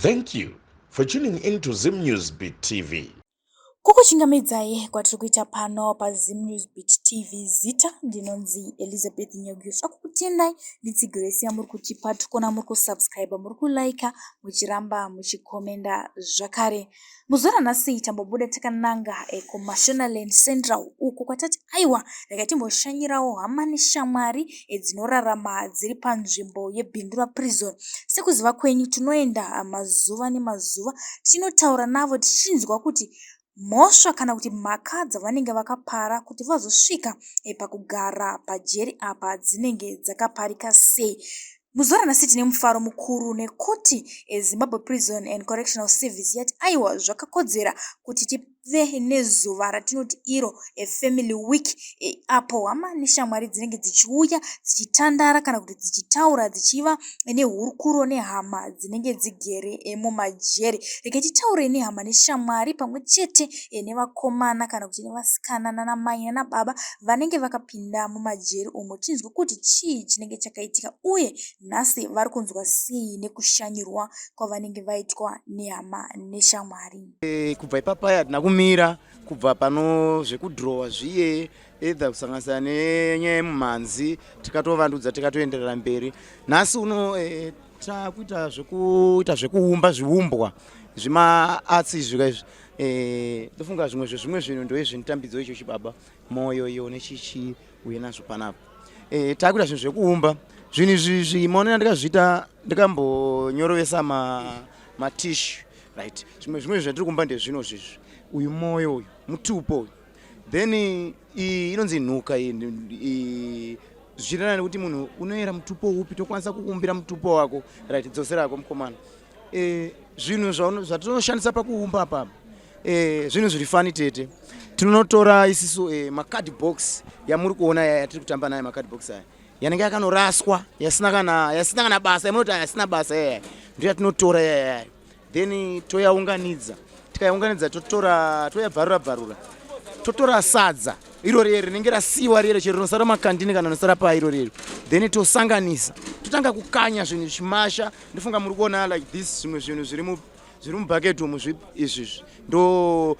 Thank you for tuning in to Zim News Beat TV. Kukuchingamidzai kwatiri kuita pano paZim News Beat TV. Zita ndinonzi Elizabeth Nyaguyo. Kukutendai netsigiro yese yamuri kutipa, tikuona muri kusubscribe, muri kulike, muchiramba muchikomenda zvakare. Muzuva ranhasi tambobuda takananga kuMashonaland Central uko kwatati aiwa rega timboshanyirawo hama neshamwari dzinorarama dziri panzvimbo yeBindura Prison. Sekuziva kwenyu tinoenda mazuva nemazuva tichinotaura navo tichinzwa kuti mhosva kana kuti mhaka dzavanenge vakapara kuti vazosvika pakugara pajeri apa dzinenge dzakaparika sei. Muzuva ranhasi tine mufaro mukuru nekuti Zimbabwe Prison and Correctional Service yati aiwa zvakakodzera kuti tive nezuva ratinoti iro Family Week apo hama neshamwari dzinenge dzichiuya dzichitandara kana kuti dzichitaura dzichiva nehurukuro nehama dzinenge dzigere mumajeri. Regai titaure nehama neshamwari pamwe chete nevakomana kana kuti nevasikana nanamai nanababa vanenge vakapinda mumajeri umu tinzwe kuti chii chinenge chakaitika uye nhasi vari kunzwa sei nekushanyirwa kwavanenge vaitwa nehama neshamwari. Kubva ipapaya hatina kumira kubva pano zvekudhirowa zviye either kusanganisa nenyaya yemumhanzi, tikatovandudza, tikatoenderera mberi. Nhasi uno takuita zvekuita zvekuumba zviumbwa zvemaarts izvi izvi. Ndofunga zvimwe zvezvimwe zvinhu ndoizvi nditambidzo icho chibaba moyo iyo nechichi uye nazvo panapa. Takuita zvinhu zvekuumba zvinhu izvi. Maonera ndikazviita, ndikambonyorovesa matishu, right? Zvimwe zvatiri kuumba ndezvino zvizvi. Uyu moyo, uyu mutupo uyu, then iyi inonzi nhuka iyi, zvichienderana nekuti munhu unoyera mutupo upi, tokwanisa kukuumbira mutupo wako, right? Dzoserako mukomana. Zvinhu zvatinoshandisa pakuumba apa, zvinhu zviri funny tete. Tinotora isisu macard box yamuri kuona yaya yatiri kutamba nayo, macard box aya yanenge yakanoraswa, yasina kana basa, yamunoti yasina basa yaya, ndo yatinotora yaya. Then toyaunganidza, tikayaunganidza totora, toyabvarura bvarura, totora sadza iro riye rinenge rasiyiwa riye, chero rinosara makandini kana rinosara pa iro riye, then tosanganisa, totanga kukanya zvinhu zvichimasha. Ndofunga muri kuona like this, zvimwe zvinhu zviri mubhaketi umu izvizvi ndo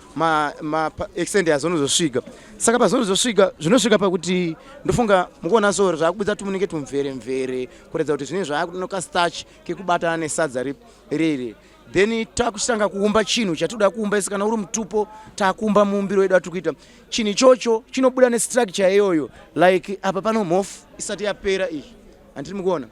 maextent azonozosvika. Saka pazonozosvika, zvinosvika pakuti ndofunga mukuona so zvakubudza tumunenge tumvere mvere, kuratidza kuti zvinenge zvakunoka starch kekubatana nesadza riri. Then takuchitanga kuumba chinhu chatinoda kuumba isi. Kana uri mutupo, takuumba muumbiro wedu atiri kuita chinhu ichocho, chinobuda nestructure iyoyo. Like apa pano mhofu isati yapera iyi, handiri mukuona?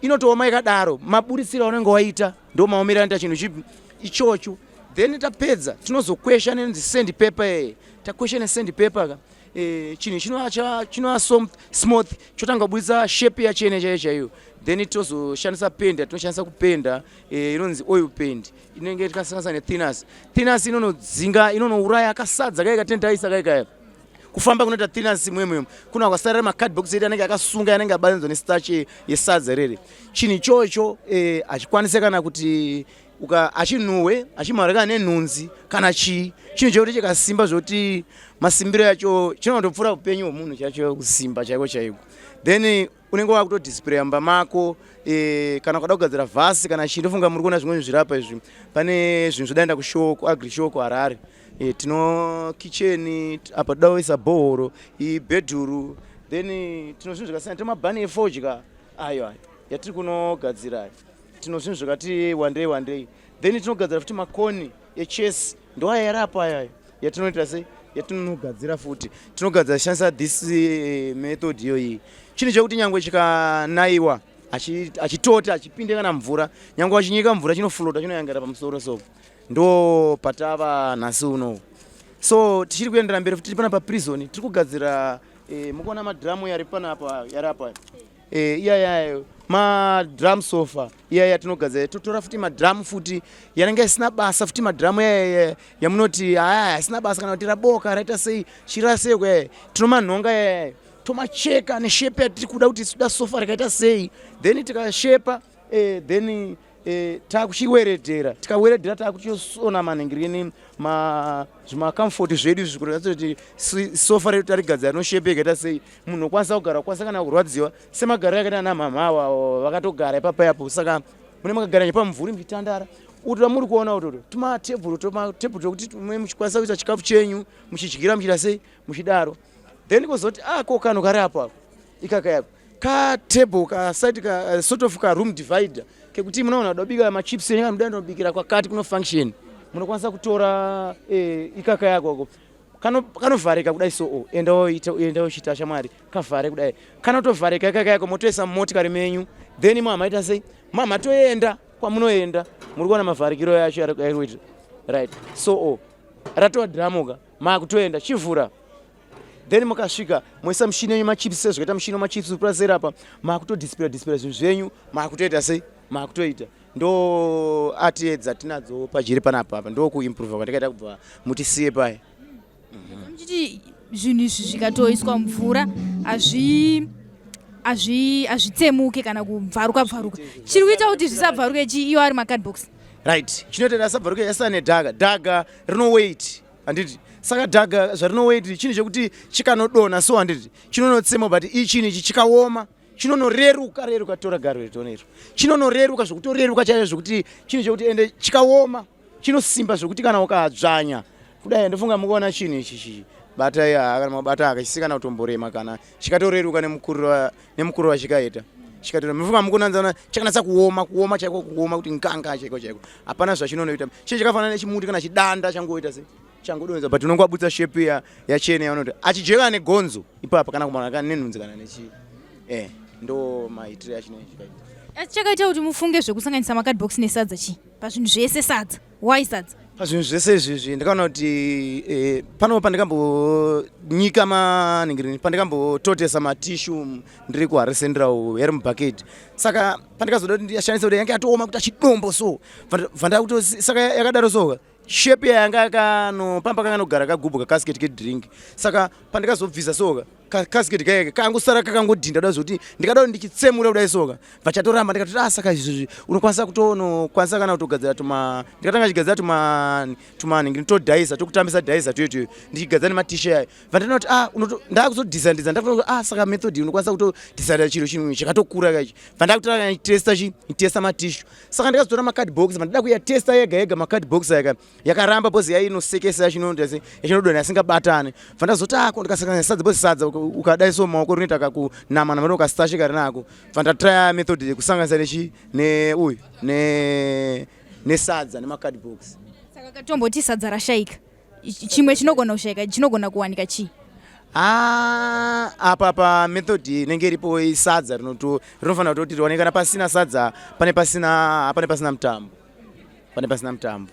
Inotooma yakadaro. Maburitsiro aunenge waita ndo maomero anoita chinhu chipi ichocho. Then tapedza tinozokwesha nenzi sand paper yeye. Takwesha nesand paper ka, chinhu chinova so smooth, chotanga kubudisa shape yachene chaiyo chaiyo. Then tozoshandisa pendi yatinoshandisa kupenda, inonzi oil paint, inenge tikasanganisa nethinners. Thinners inonodzinga, inonouraya kasadza kai katentaisa kai kaya. Kufamba kunoita thinners mwemwe kuna kwasarira macardbox edu anenge akasunga, anenge abatanidzwa nestarch yesadza rere. Chinhu ichocho hachikwanise kana kuti uka achinhuhwe, achimhara kana nenhunzi kana chii. Chinhu chekuti chikasimba zvokuti masimbiro yacho chinotopfuura upenyu hwemunhu chacho kusimba chaiko chaiko. Then unenge wakutodisplaya mumba mako. Kana ukada kugadzira vhasi kana chii, ndofunga muri kuona zvimweni zvirapa izvi. Pane zvinhu zvodaenda kushow, kuagri show kuHarare. Tino kitchen apa, toda kuisa bhohoro, iyi bhedhuru. Then tino zvinhu zvakasiyana, tino mabhani efodya ayo ayo yatiri kunogadzira ayo. Tino zvinhu zvakati wandei wandei. Then tinogadzira futi makoni echess, ndo aya yarapo ayo ayo yatinoita sei, yatinogadzira futi. Tinogadzira shandisa this method iyoyi. Chinhu chekuti nyangwe chikanayiwa achitota, achipinde kana mvura, nyangwe wachinyika mvura, chinoflota, chinoyangira pamusoro. So ndo patava nhasi uno. So tichiri kuendera mberi futi, tiri pana paprison, tiri kugadzira. Mukuona madhiramu yari panapa, yari apa, iyayayo madrum sofa iyaya tinogadzira. Totora futi madhiramu futi yanenge isina basa, futi madhiramu iyaya yamunoti aya asina basa, kana kuti raboka, raita sei, chirasei kuyaya, tinomanhonga iyaya, tomacheka neshape yatiri kuda, kuti toda sofa rakaita sei. Then tikashepa, then takuchiweredhera. Tikaweredhera, takuchosona manhingirini zvimacomfort zvedu izvi, kuratidza kuti sofa redu tarigadzira rinoshape ikaita sei, munhu okwanisa kugara, okwanisa kana kurwadziwa semagariro akaita ana mhamha ava vakatogara ipapo yapo. Saka mune makagara nepamumvuri muchitandara. Utu twamuri kuona utoto tumatebhuru, tumatebhuru twekuti mwe muchikwanisa kuisa chikafu chenyu muchidyira muchiita sei muchidaro. Then kozoti ako ah, kanhu kari apo apo ikaka yako ka table ka side ka sort of ka room divider kekuti munoona kuda kubika machips enyu kana muda ndobikira kwakati kuno function munokwanisa kutora eh, ikaka yako ako kanovharika kudai so oh, enda woita enda wochita shamwari kavhare kudai kanotovharika ikaka yako motoisa mumotikari menyu then mamaita sei mamatoenda kwamunoenda muri kuona mavharikiro yacho yarikuita right so oh, ratova dhiramuka makutoenda chivhura then mukasvika moisa mushini yenyu machips sezvakaita mushini wemachips puraseri apa makutodispira dispira zvinhu zvenyu makutoita sei makutoita ndo ati dzatinadzo pajeri panapa apa ndo kuimprova kwandikaita kubva mutisiye paye Muchiti zvinhu izvi zvikatoiswa mvura hazvi hazvi hazvitsemuke kana kubvaruka bvaruka. Chiri kuita kuti zvisabvaruke chii iyo ari macardbox? Right, chinoita kuti asabvaruke yasiyana nedhaga. Dhaga rino weight handiti? Saka dhaga zvarino weight chinhu chekuti chikanodonha so handiti chinonotsema, but ichinhu ichi chikaoma chinonoreruka reruka. Tora garo retione iro, chinonoreruka zvekutoreruka chaizvo zvekuti chinhu chekuti ende chikaoma chinosimba zvekuti kana ukadzvanya kudai, ndofunga mukuona chinhu ichi chi batai kana mabata akachisi kana kutomborema kana chikatoreruka nemukuriro wachikaita chikatora. Mufunga mukunanzana chakanatsa kuoma kuoma chaiko kuoma kuti nganga chaiko chaiko, hapana zvachinonoita. Chinhu chakafanana nechimuti kana chidanda changoita se changodonza, but unonge wabudisa shape ya yachena yaunoti achijeka negonzo ipapa kana kumana nenhunzi kana nechi ndo maitiro achinenge chikaita. Asi chakaita kuti mufunge zvekusanganisa macardbox nesadza chii? Pazvinhu zvese sadza, why sadza? Pazvinhu zvese izvizvi ndakaona kuti pano pandikambonyika manhingirini, pandikambototesa matishu ndiri kuHarare Central yari mubhaketi, saka pandikazoda kuti ndiyashandise kuti yange yatooma kuti achidombo so bva saka yakadaro so shape yanga yakano pamba kakanogara kagubhu kakasket kedrink. Saka pandikazobvisa soka kakasket kayake kangosara kakangodhinda kuda zvokuti ndikada kuti ndichitsemura kudai soka vachatoramba. Ndikatoti ah, saka izvozvi unokwanisa kutonokwanisa kana kutogadzira tuma, ndikatanga chigadzira tuma tumanhingi todhaisa tokutambisa dhaisa tuyo tuyo ndichigadzira nematishe ayo. Vandinoona kuti ah, ndakuzodhisaindiza ndakutoona ah, saka method unokwanisa kutodhisainda chiro chinhu chakatokura kaichi. Vandakutanga testa chi testa matishu, saka ndikazotora macard box vandida kuyatesta yega yega macard box aya yakaramba because yainosekesa yachinodonha yasingabatani. Vandazoti ako ndikasangana sadza because sadza ukadai so maoko rinoita kakunama nama ukastashe kari nako. Vandatraya method yekusanganisa nechi neuyu ne nesadza nemacard box. Saka katomboti sadza rashaika, chimwe chinogona kushayika chinogona kuwanika chii? Ah, apa pa method inenge iripo isadza rinofanira kutoti riwanike. Kana pasina sadza pane pasina mutambo, pane pasina mutambo.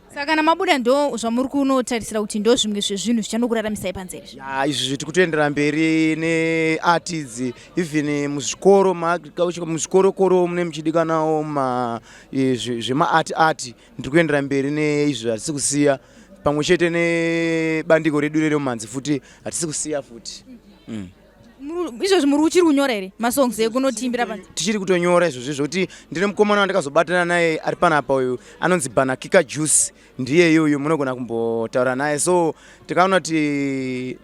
Saka kana mabuda ndo zvamuri kunotarisira kuti ndo zvimwe zvezvinhu zvichanokuraramisai panze izvi? Ya, izvi tiri kutoendera mberi neart idzi, even muzvikoro muzvikorokoro mune muchidikanawo zvemaart art. Ndiri kuendera mberi neizvi, hatisi kusiya, pamwe chete nebandiko redu reremumhanzi futi hatisi kusiya futi. Izvozvi muri uchiri kunyora here masongs ekunotiimbira panze? Tichiri kutonyora izvozvi zvokuti ndine mukomana wandikazobatana naye ari panapa uyu anonzi Banakika Juice, ndiye iyoyo munogona kumbotaura naye. So tikaona kuti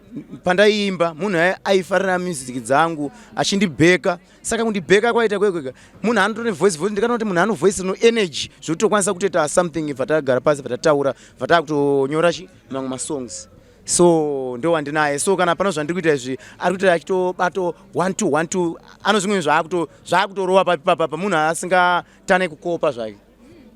pandaiimba munhu aifarira music dzangu achindibheka, saka kundibheka kwaita kwekwega munhu anotone voice voice, ndikaona kuti munhu ano voice rino energy zvokuti tokwanisa kutoita something. Vatagara pasi vatataura vatakutonyora chi mamwe masongs, so ndo wandinaye. So kana pano zvandiri kuita izvi ari kuita achitobato 1 2 1 2 ano zvimwe zvaakutorova papi papapa munhu asingatane kukopa zvake,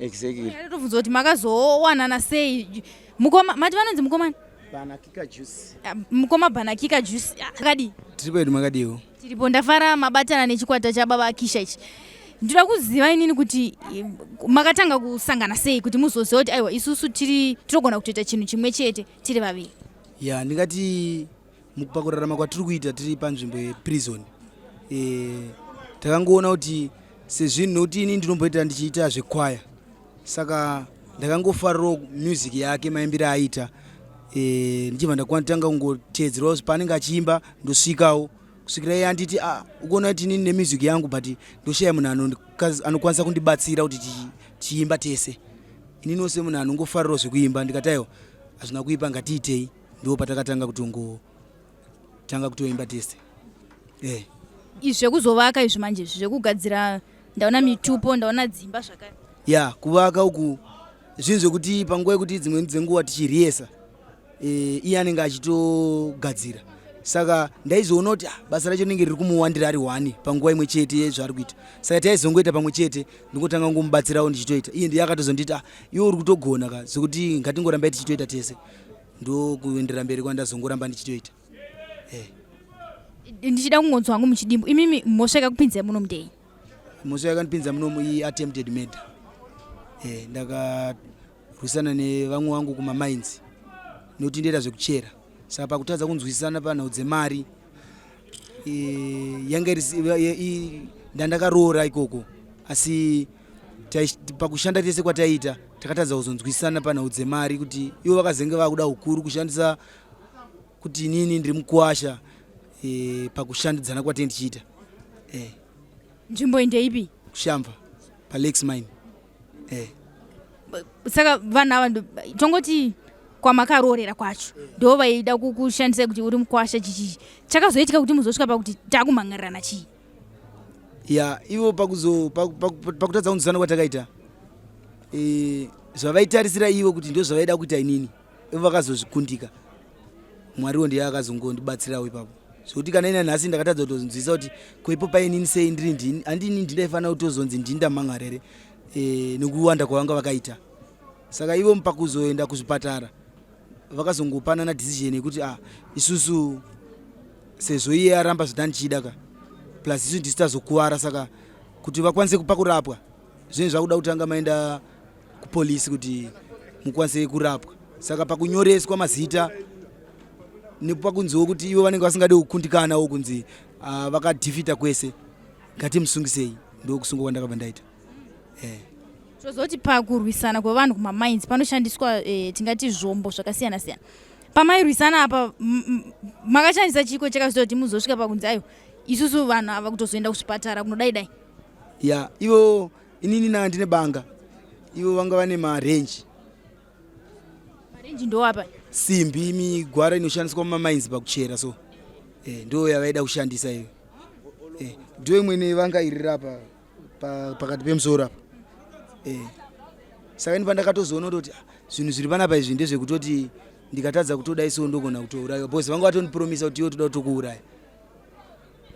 exactly. Tobvunza kuti makazowanana sei mukoma, mati vanonzi mukomani? Banakika Juice. Ah, mukoma Banakika Juice. Ah, akadii? Tiri kwedu, makadiwo? Tiripo, ndafara mabatana nechikwata chababa Akisha ichi. Ndinoda kuziva inini kuti makatanga kusangana sei kuti muzoziva kuti aiwa, isusu tiri tinogona kutoita chinhu chimwe chete tiri vaviri? Ya, ndingati pakurarama kwatiri kuita tiri panzvimbo yeprison, takangoona kuti sezvinhu, nokuti ini ndinomboita ndichiita zvekwaya, saka ndakangofarirawo music yake, maimbiro aaita, ndichibva ndakwanitanga kungoteedzerawo paanenge achiimba, ndosvikawo kusvikira iye anditi, ah, ukuona kuti inini nemusic yangu but ndoshaya munhu anokwanisa kundibatsira kuti tichiimba tese. Ininiwo semunhu anongofarirawo zvekuimba ndikati, aiwa, hazvina kuipa, ngatiitei. Ndo patakatanga kutongotanga kutoimba tese. Izvi zvekuzovaka izvi manje, izvi zvekugadzira, ndaona mitupo, ndaona dzimba zvakare. Ya, kuvaka uku zvinhu zvekuti panguva yekuti dzimweni dzenguva tichiriyesa, iye anenge achitogadzira, saka ndaizoona kuti, ah, basa racho rinenge riri kumuwandira ari one panguva imwe chete yezvaari kuita. Saka taizongoita pamwe chete, ndingotanga kungomubatsirawo ndichitoita. Iye ndiye akatozonditi, "Ah, iwe uri kutogona ka, zvekuti ngatingorambai tichitoita tese." Ndokuendera mberi kwandazongoramba ndichitoita. Ndichida kungonzwa hangu muchidimbu, imimi mhosva yakakupinzai muno mundei? Mhosva yakandipinza munomu iattempted murder. Ndakarwisana nevamwe vangu kumamines nekuti ndoita zvekuchera, saka pakutadza kunzwisisana panhau dzemari, yanga iri ndandakaroora ikoko, asi pakushanda tese kwataiita takatadza kuzonzwisisana panhau dzemari, kuti ivo vakazenge vakuda ukuru kushandisa kuti inini ndiri mukuwasha pakushandidzana kwatei ndichiita. Nzvimbo iyi ndeipi? Kushamba, paLakes Mine. Saka vanhu ava tongoti kwamakaroorera kwacho ndo vaida kukushandisai kuti uri mukwasha, chichichi. Chakazoitika kuti muzosvika pakuti takumhangarirana chii? Ya, ivo pakutadza kunzwisana kwatakaita, zvavaitarisira ivo kuti ndo zvavaida kuita inini, ivo vakazozvikundika. Mwariwo ndiye akazongondibatsirawo ipapo, zvekuti kana ina nhasi ndakatadza kutozonzwisa kuti koipo painini sei ndiri ndini, handini ndindaifanira kutozonzi ndini ndamhangarere nekuwanda kwavanga vakaita. Saka ivo pakuzoenda kuzvipatara vakazongopanana decision yekuti, ah, isusu sezvo iye aramba zvatandichida ka, plus isu ndisu tazokuvara, saka kuti vakwanise kupa kurapwa zvinhu zvakuda kutanga maenda kupolisi kuti mukwanise kurapwa. Saka pakunyoreswa mazita nepakunziwo kuti ivo vanenge vasingadi kukundikanawo kunzi, ah, vakadhifita kwese, ngatimusungisei. Ndokusungwa kwandakabva ndaita. Tozoti pakurwisana kwevanhu kumamines panoshandiswa tingati zvombo zvakasiyana siyana. Pamairwisana apa makashandisa chiko chakazoita kuti muzosvika pakunzi aiwa, isusu vanhu ava kutozoenda kuzvipatara kunodai dai? Ya, ivo, inini nanga ndine banga, ivo vanga vane marenji. Marenji ndoapa? Simbi, migwara inoshandiswa mumamines pakuchera, so ndo yavaida kushandisa iyo. Ndo imwe nevanga iri rapa pakati pemusoro apa. Saka ini pandakatozoona kutoti, ah, zvinhu zviri panapa izvi ndezvekutoti ndikatadza kutodai so ndogona kutourayiwa, because vanga vatondipromisa kuti iwo toda kutokuuraya.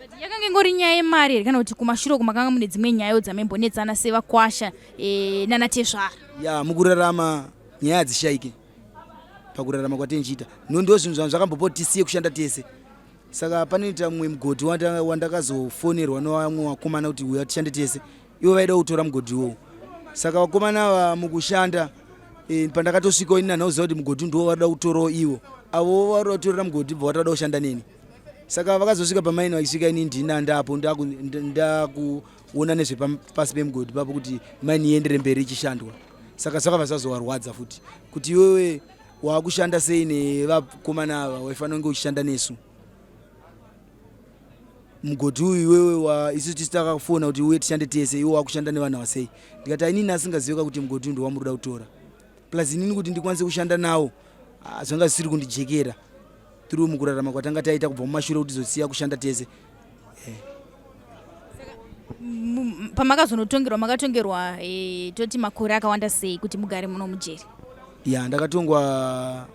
But yakanga ingori nyaya yemari here, kana kuti kumashure uku makanga mune dzimwe nyayo dzamaimbonetsana sevakwasha nanatezvara? Ya, mukurarama nyaya hadzishaike pakurarama kwatinchiita. No, ndo zvinhu zvakambopa kuti tisiye kushanda tese. Saka panoita mumwe mugodhi wandakazofonerwa nevamwe vakomana kuti uya tishande tese. Ivo vaida kutora mugodhi iwowo. Saka vakomana ava mukushanda, pandakatosvikawo ini nanhauziva kuti mugodhi ndiwo varida kutorawo ivo, avo varida kutorera mugodhi bva vatoda kushanda neni. Saka vakazosvika pamaini vachisvika ini ndina ndapo ndakuona nezvepasi pemugodhi papo kuti maini iendere mberi ichishandwa. Saka zvakabva zvazovarwadza futi kuti iwewe waakushanda sei nevakomana ava, waifanira kunge uchishanda nesu mugodhi uyu. Iwewe wa isu tisi takafona kuti uye tishande tese, iwe wakushanda nevanhu ava sei? Ndikati inini asingazive kuti mugodhi uyu ndowamuri kuda kutora, plus inini kuti ndikwanise kushanda nawo, ah, zvanga zvisiri kundijekera through mukurarama kwatanga taita kubva mumashure kuti tizosiya kushanda tese. Pamakazonotongerwa makatongerwa toti makore akawanda sei kuti mugare muno mujeri? Ya, ndakatongwa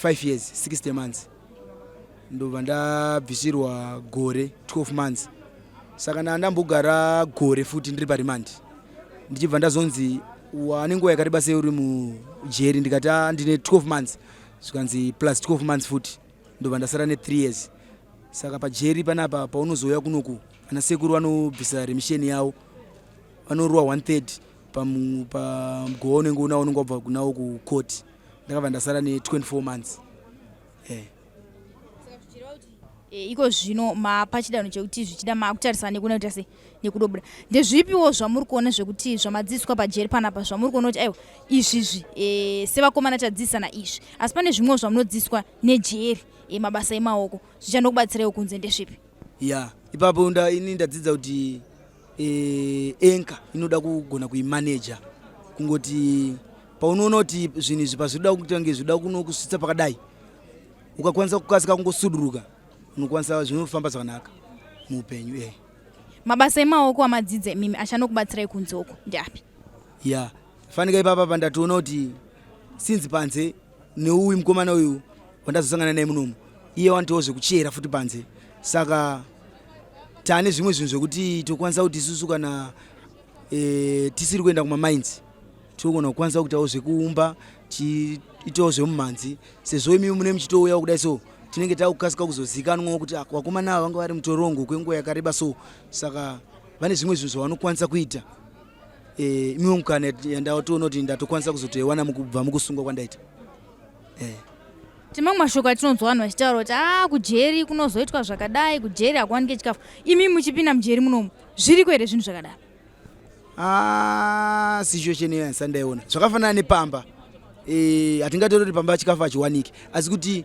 5 years 60 months, ndobva ndabvisirwa gore 12 months. Saka ndandambogara gore futi ndiri paremand, ndichibva ndazonzi wane nguva yakareba sei uri mujeri? Ndikati, "Ah, ndine 12 months." Zvikanzi plus 12 months futi, ndobva ndasara ne3 years. Saka pajeri panapa paunozouya kunoku, ana sekuru vanobvisa remission yavo, vanorova one third pamugowa unenge unawo, unenge wabva nawo kukoti. Ndakabva ndasara ne24 months. Iko zvino mapa chidanho chekuti zvichida maakutarisana nekuona kuita sei nekudobuda. Ndezvipiwo zvamuri kuona zvekuti zvamadzidziswa pajeri panapa zvamuri kuona kuti aiwa, izvizvi sevakomana tadzidzisana izvi, asi pane zvimwewo zvamunodzidziswa nejeri, mabasa emaoko zvichandokubatsiraiwo kunze, ndezvipi? Ya, ipapo ini ndadzidza kuti enka inoda kugona kuimaneja, kungoti paunoona kuti zvinhu izvi pazvinoda kutange zvinoda kunokusvitsa pakadai, ukakwanisa kukasika kungosuduruka, unokwanisa zvinofamba zvakanaka muupenyu. Mabasa emaoko amadzidza imimi achanokubatsirai kunze uko ndeapi? Ya. Fanika ipapa pandatoona kuti since panze neuyu mukomana uyu wandazosangana naye munomu iye wandiwo zvekuchera futi panze saka tane zvimwe zvinhu zvekuti tokwanisa kuti isusu kana e, tisiri kuenda kumamines togona kukwanisa kuitawo zvekuumba tiitawo zvemumhanzi sezvo imi mune muchitouyawo kudai so tinenge takukasika kuzozikanwawo kuti ah, vakomana ava vanga vari mutorongo kwenguva yakareba so saka vane zvimwe zvinhu zvavanokwanisa kuita e, imwe mukana yandatoona kuti ndatokwanisa kuzotoiwana mukubva mukusungwa kwandaita e. Timamwe mashoko atinonzwa vanhu vachitaura kuti a ah, kujeri kunozoitwa zvakadai, kujeri hakuwanike chikafu. Imi muchipinda mujeri munomu zviriko here zvinhu zvakadaro? Ah, situation iyo handisati ndaiona zvakafanana nepamba eh, hatingatori kuti pamba chikafu hachiwaniki asi kuti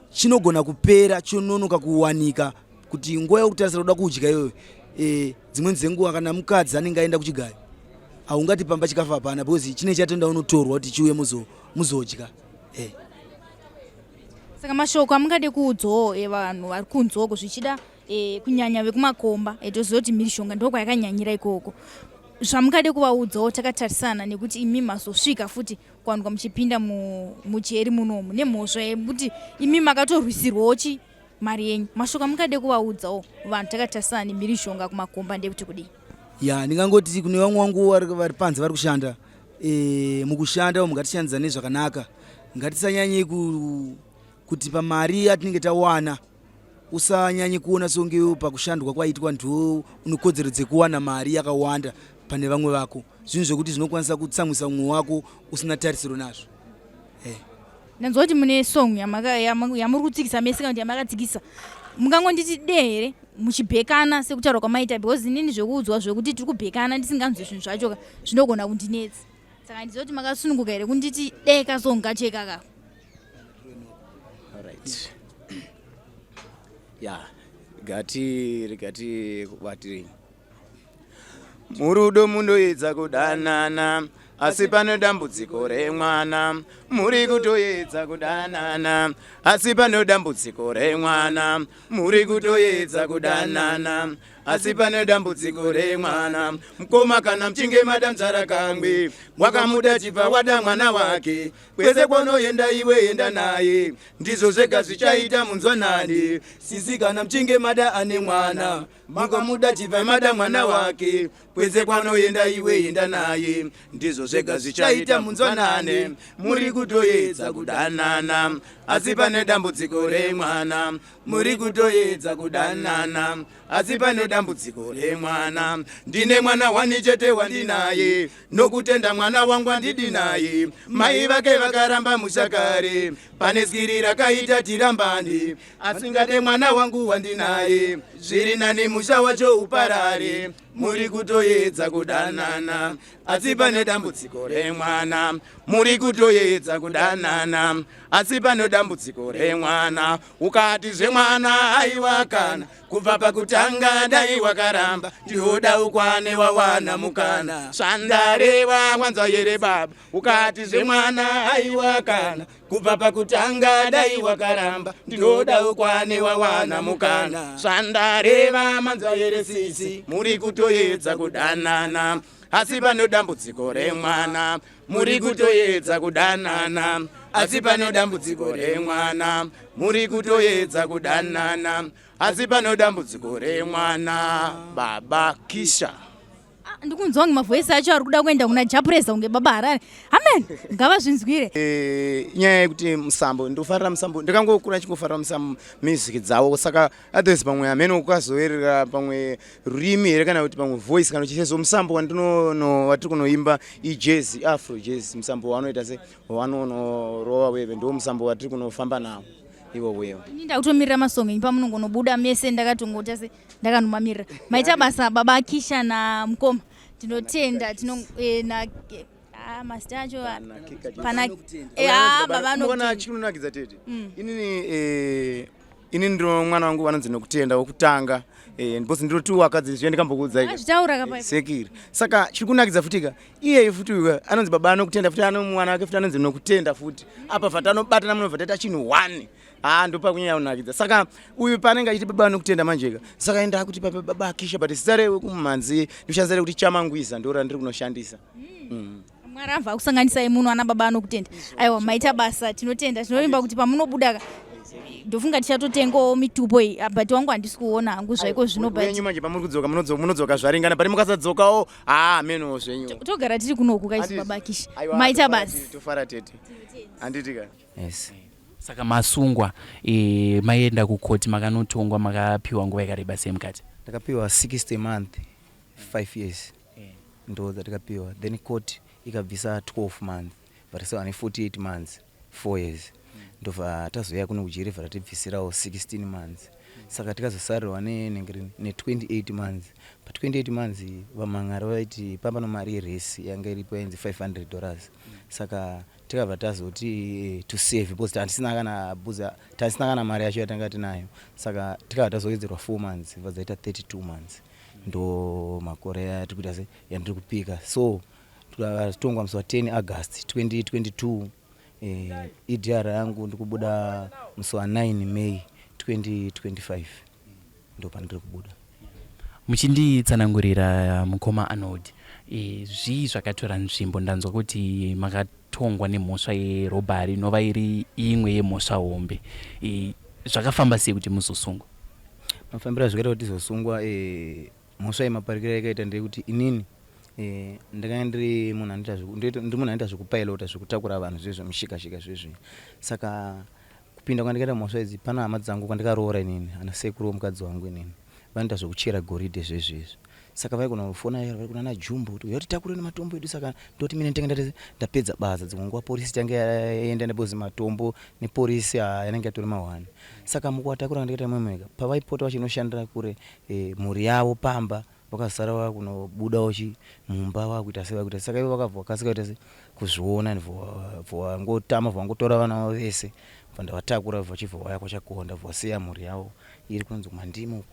chinogona kupera chononoka kuwanika kuti nguva yekutarisira kuda kudya iyoyo eh, dzimweni dzenguva kana mukadzi anenge aenda kuchigayo haungati pamba chikafu hapana because chine chatoenda unotorwa kuti chiuye muzodya eh. Saka mashoko amungade kuudzawo vanhu vari kunze uko zvichida e, kunyanya vekumakomba e, toziva kuti mhirishonga ndo kwayakanyanyira ikoko zvamungade kuvaudzawo takatarisana nekuti imi mazosvika futi kuwanikwa muchipinda mujeri munomu nemhosva yekuti imi makatorwisirwawo chi mari yenyu mashoko amungade kuvaudzawo vanhu takatarisana nemhirishonga kumakomba ndekuti kudii ya ndingangoti kune vamwe wangu vari panze vari kushanda e, mukushanda umu ngatishandidzane zvakanaka ngatisanyanye kuti pamari yatinenge tawana Usanyanye kuona songe pakushandwa kwaitwa ndiwo une kodzero dzekuwana mari yakawanda pane vamwe vako. Zvinhu zvekuti zvinokwanisa kutsamwisa mumwe wako usina tarisiro nazvo. Eh. Ndanzwa kuti mune song yamuri kutsikisa mese kana kuti yamakatsikisa. Mungangonditi de here muchibhekana sekutaura kwamaita because inini zvekuudzwa zvekuti tiri kubhekana ndisinganzwi zvinhu zvacho ka zvinogona kundinetsa. Saka ndiziva kuti makasununguka here kunditi de kasong kacho ikaka. Alright. Ya, gati rigati kubatirei. Murudo munoedza kudanana asi pane dambudziko remwana muri kutoedza kudanana asi pane dambudziko remwana muri kutoedza kudanana asi pane dambudziko remwana mukoma kana muchinge mada nzara kamwe wakamuda chibva wada mwana wake Kwese kwaunoenda iwe enda naye, ndizvo zvega zvichaita munzwanani. Sisi kana muchinge mada ane mwana, mukamuda chibva mada mwana wake. Kwese kwaunoenda iwe enda naye, ndizvo zvega zvichaita munzwanane. Muri kutoedza kudanana, asi pane dambudziko remwana. Muri kutoedza kudanana, asi pane dambudziko remwana. Ndine mwana wani chete wandinaye nokutenda mwana wangu andidi naye mai vake vakaramba mushakare pane skiri rakaita tirambani asingade mwana wangu wandinaye zviri nani musha wacho uparare muri kutoedza kudanana asi pane dambudziko remwana muri kutoedza kudanana asi pane dambudziko remwana ukati zvemwana aiwa kana kubva pakutanga dai wakaramba ndinoda ukwane wawana mukana zvandareva wanzwa here baba ukati zvemwana aiwa kana kubva pakutanga dai wakaramba ndinoda ukwane wawana mukana zvandareva manzwa here sisi muri kutoedza kudanana asi pano dambudziko remwana muri kutoedza kudanana asi pano dambudziko remwana muri kutoedza kudanana asi pano dambudziko remwana baba kisha ah, ndikunzwa kunge mavoisi acho ari kuda kuenda kuna japreza kunge baba harare amen ngavazvinzwire eh, nyaya yekuti musambo ndofarira musambo ndikangokura chingofarira musambo music dzavo saka otherwise pamwe hameno ukazoerera pamwe rurimi here kana kuti pamwe voice kana uchisezo musambo wandinono watiri kunoimba ijazz afro jazz musambo wanoita se wanonorova weve ndo musambo watiri kunofamba nawo iwowo iwo ini ndakutomirira masong enyu pamunongonobuda mese ndakatongota se ndakanomamirira maita basa baba kisha na mukoma tinotenda tino eh, na eh, ah, mazita acho pana eh, ah, baba anoona chinonakidza tete mm. inini eh, ini ndino mwana wangu vanonzi nokutenda wokutanga eh, because ndinotiwo akadzi zviya ndikambokuudzai sekiri saka chiri kunakidza futika iyeyu futi uyu anonzi baba anokutenda futi ano mwana wake futi anonzi nokutenda futi apa vati anobatana munobva taita chinhu one haa ndopa kunyanya kunakidza saka uyu paanenge achiti baba anokutenda manjeka saka enda akuti baba akisha but zita rewe kumumhanzi ndoshandisa rekuti chamangwiza ndo randiri kunoshandisa mm. mm. Mwari abva akusanganisai muno ana baba anokutenda. Aiwa maita basa tinotenda. Tinovimba kuti pamunobuda ka ndofunga tichatotengawo mitupo iyi ah, but wangu handisi kuona hangu zvaiko zvino but Wenyu manje pamuri kudzoka munodzoka zvaringana pari mukasadzokawo haa menowo zvenyu. Togara tiri kunoku kaisi Handiti. baba Kishi. Aiwa, Maita tofara basa. tete, Tofara tete. Handiti ka. Yes. Saka masungwa e, maienda kukoti makanotongwa makapiwa nguva yakareba sei mukati? Ndakapiwa 60 month 5 years ndo dzatakapiwa then court ikabvisa 12 month but so ane 48 months 4 years ndobva tazouya kuno kujeri bva ratibvisirawo 16 months saka tikazosarirwa ne28 months pa 28 months vamhan'ari vaiti pambano mari yeresi yanga iripo yainzi 500 dollars saka tikabva tazoti to save because tatisina kana buza tatisina kana mari yacho yatanga tinayo saka tikabva tazowedzerwa 4 months bva dzaita 32 months ndo makore atiri kuita se yandiri kupika so tikatongwa musi wa 10 August 2022 ADR yangu ndikubuda musi wa 9 May 2025 ndo pandiri kubuda. Muchinditsanangurira mukoma Arnold, e, zvii zvakatora nzvimbo? Ndanzwa kuti makatongwa nemhosva yerobhari inova iri imwe yemhosva hombe. E, zvakafamba sei kuti muzosungwa? Mafambiro azvikaita kuti tizosungwa mhosva yemaparikiro yakaita ndeyekuti inini ndakanga ndiri munhu anoita ndiri munhu anoita zvekupailota zvekutakura vanhu zvezvo mushikashika zvezvo saka kupinda kwandikaita mhosva idzi pana hama dzangu kwandikaroora inini ana sekuru womukadzi wangu inini vanoita zvekuchera goridhe zvezvo izvi saka vaigona kufona vari kuna jumbo kuti uya titakure nematombo edu saka ndoti mine nditenge ndati ndapedza basa dzimwe nguva porisi tange yaenda nebozi matombo neporisi yanenge yatori mahwani saka mukuvatakura ndikaita mwemwega pavaipota vachinoshandira kure mhuri yavo pamba vakazosara vakunobudawo chi mumba vakuita sei vakuita saka ivo vakabva vakasika kuita sei kuzviona vangotama vangotora vana vavo vese bva ndavatakura vachibva vauya kwachakonda vasiya mhuri yavo iri kunonzi kumandimo uko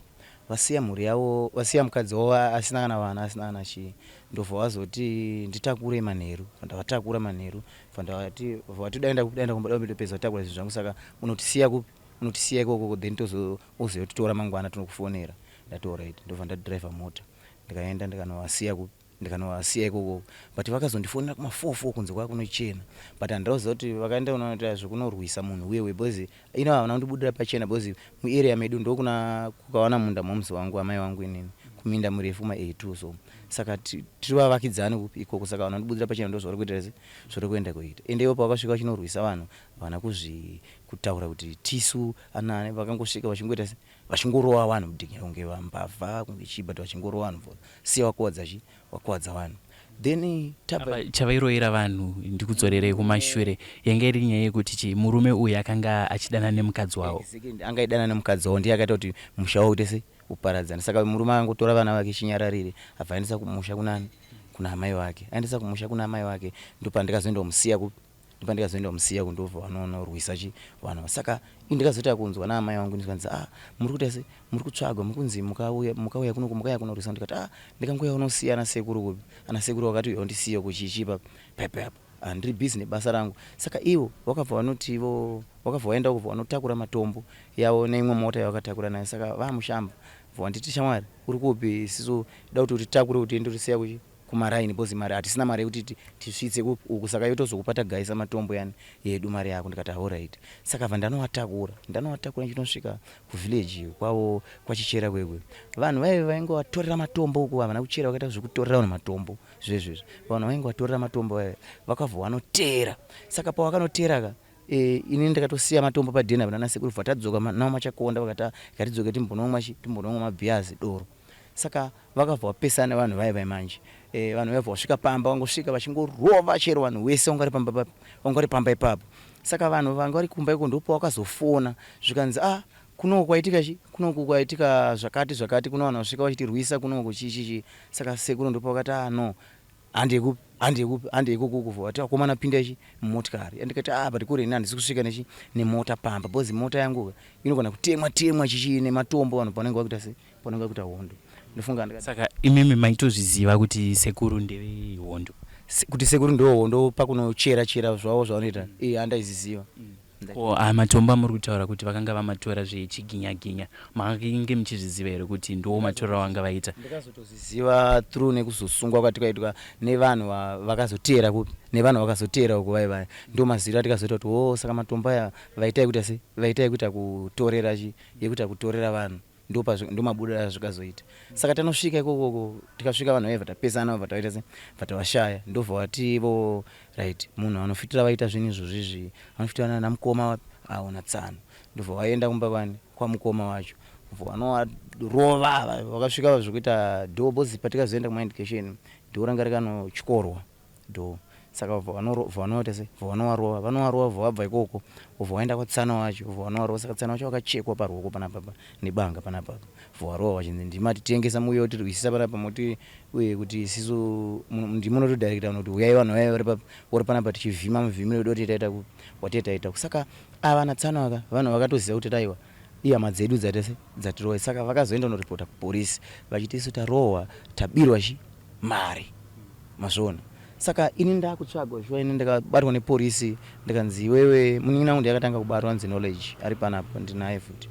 vasiya mhuri yavo vasiya mukadzi wavo asina kana vana asina kana chii ndobva vazoti nditakure manheru bva ndavatakura manheru bva ndavati vati daenda daenda kumba ndopedza kutakura zvinhu zvangu saka unotisiya kupi unotisiya ikoko then tozo ozotitora mangwana tinokufonera ndati alright ndobva ndadhiraivha mota ndikaenda ndikanovasiya kupi ndikanovasiya ikoko but vakazondifonera kuma 4 4 kunze kwakunochena but handauziva kuti vakaenda kunoita zvekunorwisa munhu uye because ino havana kundibudira pachena because muarea medu ndokuna kukawana munda momuzi wangu amai wangu inini kuminda murefu kuma A2 so saka tiri vavakidzani kupi ikoko saka vanhu vandibudira pachena ndo zvavari kuita zvari kuenda kuita ende ivo pavakasvika vachinorwisa vanhu havana kuzvi kutaura kuti tisu anani vakangosvika vachingoita vachingorova vanhu mudhinya kunge vambavha kunge chii but vachingorova vanhu siya wakuwadza chi wakuwadza vanhu then tabva chavairoyera vanhu ndikudzorerei kumashure yanga iri nyaya yekuti chi murume uyu akanga achidana nemukadzi wavo anga aidana nemukadzi wavo ndiye akaita kuti musha wavo uite sei uparadzane saka murume akangotora vana vake chinyararire abva aendesa kumusha kunani kuna amai vake aendesa kumusha kuna amai vake ndopandikazoendomusiya kupi ndopandikazoenda kumusiya kundobva vanonorwisa chi vanhu saka ndikazoita kunzwa naamai vangu ndikanzi ah muri kuita sei muri kutsvagwa muri kunzi mukauya mukauya kunoku mukauya kunorwisa ndikati ah ndikangouya unosiya ana sekuru kupi ana sekuru vakati uya undisiye kuchichi pa pepe apa ah ndiri busy nebasa rangu saka ivo vakabva vanoti ivo vakabva vaenda kubva vanotakura matombo yavo neimwe mota yavakatakura nayo saka vamushamba bva vanditi shamwari uri kupi isisu da kuti utitakure kuti tiende tosiya kuchi kumaraini because mari hatisina mari yekuti tisvitse uku saka yotozokupa tagaisa matombo yani yedu mari yako ndikati alright saka bva ndanovatakura ndanovatakura ndichinosvika kuvillage kwavo kwachichera kwekwe vanhu vaive vainge vatorera matombo uku havana kuchera vakaita zvekutorera vanhu matombo zvezvezvo vanhu vainge vatorera matombo vaive vakabva vanoteera saka pavakanoteera ka ini ndakatosiya matombo padheni apa nana sekuru bva tadzoka nawo machakonda vakati ngatidzoke timbonomwa chi timbonomwa mabhiyazi doro saka vakabva vapesana vanhu vaya vaya manje vanhu vaibva vasvika pamba vangosvika vachingorova chero vanhu vese vanga vari pamba papi vanga vari pamba ipapo saka vanhu vanga vari kumba iko ndipo vakazofona zvikanzi ah kunoku kwaitika chi kunoku kwaitika zvakati zvakati kuno vanhu vasvika vachitirwisa kunoku chi chi chi saka sekuru ndipo vakati ah no handei kupi handei kupi handei ikoko uko vati vakomana pinda chi mumotikari ndikati ah but kure ini handisi kusvika nechi nemota pamba because mota yangu inogona kutemwa temwa chichi nematombo vanhu panenge vakuita sei panenge vakuita hondo ndofunga ndikati Saka imimi maitozviziva kuti sekuru ndevehondo? Kuti sekuru ndevehondo pakunochera chera zvavo zvavanoita handaizviziva. Ko aya matombo amuri kutaura kuti vakanga vamatora zvechiginya-ginya, makange muchizviziva here kuti ndiwo matorero avanga vaita? Ndakazotozviziva through nekuzosungwa kwatikaitwa nevanhu vakazoteera kupi, nevanhu vakazoteera uko vaye vaya. Ndo maziviro atikazoita kuti hoo saka matombo aya vaita ekuita sei, vaita ekuita kutorera chi, yekuita kutorera vanhu. Ndomabudiro azvikazoita. Saka tanosvika ikokoko, tikasvika vanhu vaibva tapesana, vabva taita sei, bva tavashaya. Ndobva vati ivo right, munhu anofitira vaita zvinhu izvozvo izvi, anofitira nana mukoma vapi, aona tsano. Ndobva vaenda kumba kwani, kwamukoma wacho. Ndobva vanovarova, vakasvika zvekuita door, because patikazoenda kumaindication, door ranga rakanotyorwa. Door saka vanoita sei vanovarova vanovarova vobva vabva ikoko vobva vaenda kwatsano wacho vobva vanovarova saka tsano wacho wakachekwa paruoko panapapa nebanga panapapa vobva varova vachinzi ndimi matitengesa muuye kutirwisisa panapa moti uye kuti isisu ndimi munotodirecta vanhu kuti huyai vanhu vaya vari papi vari panapa tichivhima muvhimiro wedu watee taita kupi watee taita saka ava natsano aka vanhu vakatoziva kuti taiwa ihama dzedu dzatese dzatirova saka vakazoenda kunoripota kupolisi vachiti isu tarohwa tabirwa chi mari Mazviona? Saka ini ndakutsvagwa shuwa ini ndakabatwa nepolice ndikanzi iwewe munin'ina wangu ndiye akatanga kubatwa anzi Knowledge ari panapa ndinaye futi.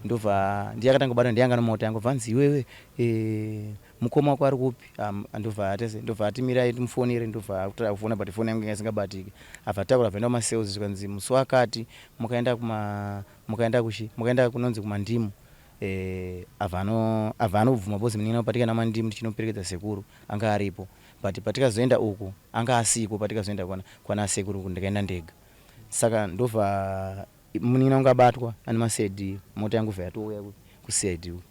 Ndobva ndiye akatanga kubatwa ndiye anga nemota yangu bva anzi iwewe eh, mukoma wako ari kupi? Um, ndobva atese ndobva ati mirai timufonere ndobva akutora kufona but foni yangu inga isingabatiki. Abva ataura abva enda kumasales zvikanzi musi wakati mukaenda kuma mukaenda kuchi mukaenda kunonzi kumandimu eh, abva ano abva anobvuma because munin'ina wangu patikaenda kumandimu tichinoperekedza sekuru anga aripo but patikazoenda uku anga asiko patikazoenda kwana kwana sekuru uku ndikaenda ndega saka ndobva munin'ina wangu abatwa ane mased mota yangu bva yatouya kucid uku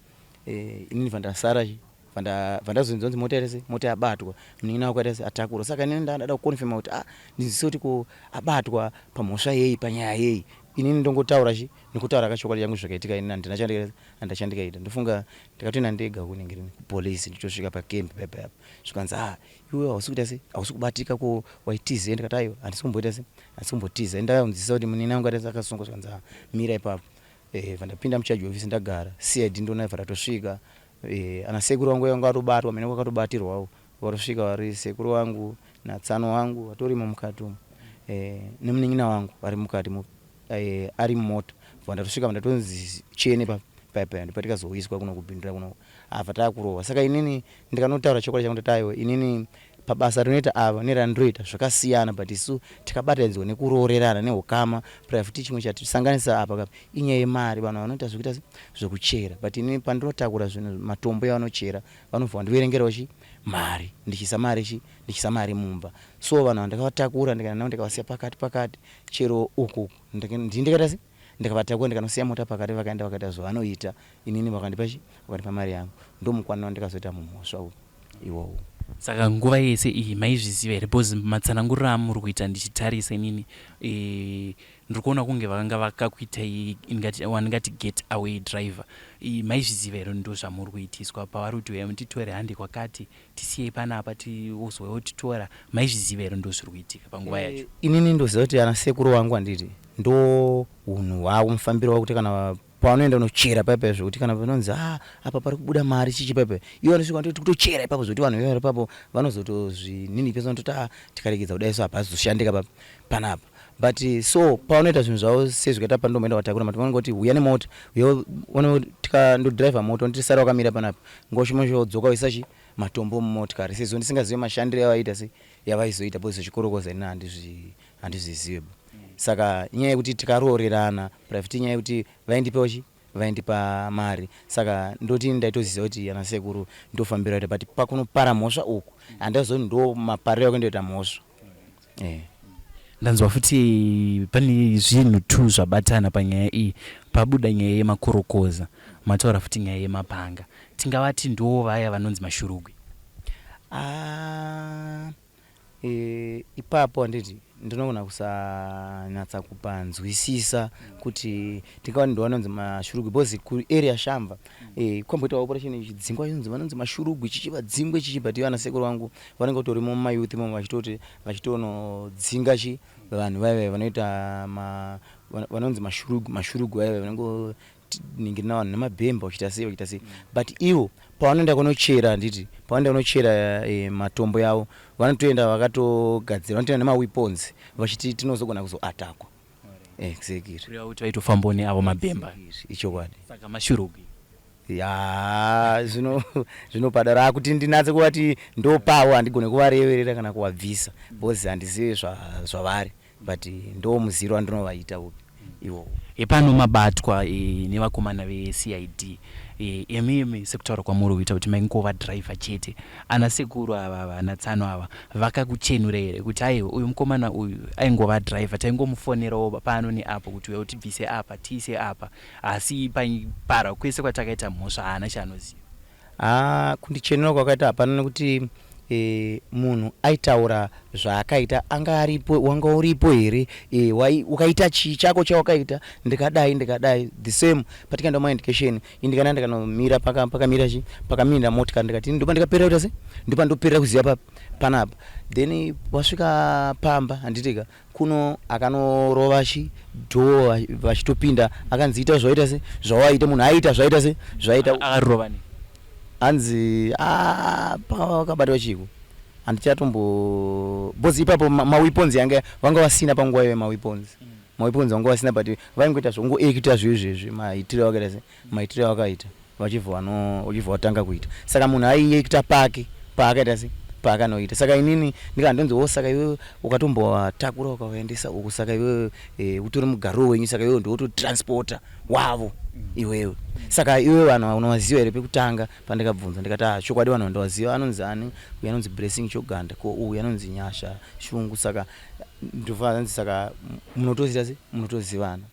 eh, inini bva ndasara chi bva ndazonzwa kunzi mota yaita mota yabatwa munin'ina wako aita atakura saka inini ndada kuconfirma kuti ah ndinzwise kuti ko abatwa pamhosva yei panyaya yei inini ndongotaura chi Ndikutaura ka chokwadi changu zvakaitika ini handina chandikaita chandikaita ndofunga ndakatoenda ndega kunenge rini kupolice ndichitosvika pacamp paya paya zvikanzi ah iwe hausi kuita sei hausi kubatika ko waitizei ndikati aiwa handisi kumboita sei handisi kumbotiza ini ndakaunzisa kuti munini wangu akaita akasungwa zvikanzi ah mira ipapo eh vandapinda mucharge office ndagara CID ndona vatosvika eh ana sekuru vangu vanga vatobatwa mene kwakatobatirwawo Vatosvika vari sekuru vangu natsano vangu vatorimo mukati umu eh, nemunin'ina wangu vari mukati eh, ari mumota bva ndatosvika ndatonzi chene pa paya paya ndopatikazouyiswa kuno kubhindura kuno abva takurohwa saka inini ndikanotaura chokwadi changu ndati aiwa inini pabasa rinoita ava nerandinoita zvakasiyana but isu tikabatanidzwa nekuroorerana neukama pura futi chimwe chatisanganisa apa kapa inyaya yemari vanhu vanoita zvekuita zvekuchera but inini pandinotakura zvinhu matombo yavanochera vanobva vandiverengerawo chi mari ndichiisa mari chi ndichiisa mari mumba so vanhu ava ndakavatakura ndikaenda navo ndikavasiya pakati pakati chero uku ndini ndikaita se ndikavatakura ndikanosiya mota pakati vakaenda vakaita zvavanoita inini vakandipa chi vakandipa mari yangu ndomukwanira wandikazoita mumhosva uyu iwowo. Saka nguva yese iyi maizviziva here because matsananguriro amuri kuita ndichitarisa inini eh, Ndiri kuona kunge vakanga vakakuitai wandingati get away driver. Maizviziva here ndozvamuri kuitiswa pavari kuti uyai mutitore hande kwakati tisiyei panapa tiozouya wotitora maizviziva here ndozviri kuitika panguva eh, yacho? Inini ndoziva kuti ana sekuru vangu handiti ndo hunhu hwavo mufambiro wavo kuti kana pavanoenda unochera paya paya zvekuti kana panonzi ah apa pari kubuda mari chichi paya paya ivo vanosvika vanototi kutochera ipapo zvekuti vanhu vevari ipapo vanozotozvininipisa vanototi ah tikaregedza kudai so hapazoshandika panapa but so pavanoita zvinhu zvavo sezvikaita pandomboenda kwatakura mati vanongoti huya nemota huya ndodriver mota nditi sara wakamira panapa ngoshomashodzoka uisa chi matombo mumotikari sezvo ndisingazive mashandiro yavaita se yavaizoita because zvechikorokoza ini handizvizive saka inyaya yekuti tikaroorerana private inyaya yekuti vaindipawo chi vaindipa mari saka ndoti ndaitoziva kuti ana sekuru ndofambira kuita but pakunopara mhosva uku handazoni ndo mapariro akundoita mhosva eh. Ndanzwa futi pane zvinhu two zvabatana panyaya iyi. Pabuda nyaya yemakorokoza, mataura futi nyaya yemapanga. Tingavati ndiwo vaya vanonzi mashurugwi? Ah, e, ipapo handiti ndinogona kusanyatsa kupanzwisisa kuti tingava ndo vanonzi mashurugwi because kuarea shamva e, kwamboita operation chidzingwa chinonzi vanonzi mashurugwi chichivadzingwe chichi but vana sekuru vangu vanenge vatorimo mumayouth imomo vachitoti vachitonodzinga chi vanhu vaive vanoita ma vanonzi mashurugu mashurugu vaive vanongoningirina vanhu nemabhemba vachiita sei vachiita sei but ivo pavanoenda kunochera handiti pavanoenda kunochera e, matombo yavo vanotoenda vakatogadzira vanotoenda nemaweapons vachiti tinozogona kuzoatakwa. Exactly. Kureva kuti vaitofambawo neavo mabhemba. Ichokwadi. Saka mashurugwi. Ya, zvino zvinopada rakuti ndinatse kuvati ndopawo, handigone kuvareverera kana kuvabvisa because handizive zvavari, but ndo muziro wandinovaita upi iwowo. Hepano mabatwa nevakomana veCID. Imimi sekutaura kwamuri kuita kuti maingova driver chete, ana sekuru ava, ana tsano ava, vakakuchenura here kuti aiwa, uyu mukomana uyu aingova driver, taingomufonerawo pano neapo kuti uya utibvise apa, tiise apa, asi para kwese kwatakaita mhosva haana chaanoziva? Ha, kundichenura kwakaita hapana, nekuti munhu aitaura zvaakaita anga aripo. Wanga uripo here? Ukaita chii chako chawakaita? Ndikadai, ndikadai, the same patikaenda mumaindication, indikana ndikanomira pakamira chi pakamira motikari, ndikati ndopa ndikaperera kuita se ndopa ndoperera kuziva panapa. Then wasvika pamba, handitika kuno akanorova chi door, vachitopinda akanzi ita zvaita se zvawaita. Munhu aita zvaita se zvaita. Akarova ne Hanzi, "Ah, pakabatwa chiko handichatombo," because ipapo maweapons yanga vanga vasina panguva iyoyo. Maweapons vanga vasina, but vaingoita zvongoekita zvezvezvi, maitiro avakaita se maitiro avakaita, vachibva vatanga kuita. Saka munhu aiekita pake paakaita se paakanoita. Saka inini ndikandonzi wo, saka iwewe ukatombovatakura ukavaendesa uku, saka iwewe utori mugariro wenyu, saka iwewe ndiwototransporta wavo iwewe. Saka iwewe vanhu unovaziva here? Pekutanga pandikabvunza ndikati, "Ah, chokwadi vanhu vandovaziva, anonzi ani uyu? Anonzi Blessing Choganda, ko uyu anonzi Nyasha Shungu." Saka ndobva saka munotoziva se munotozivana.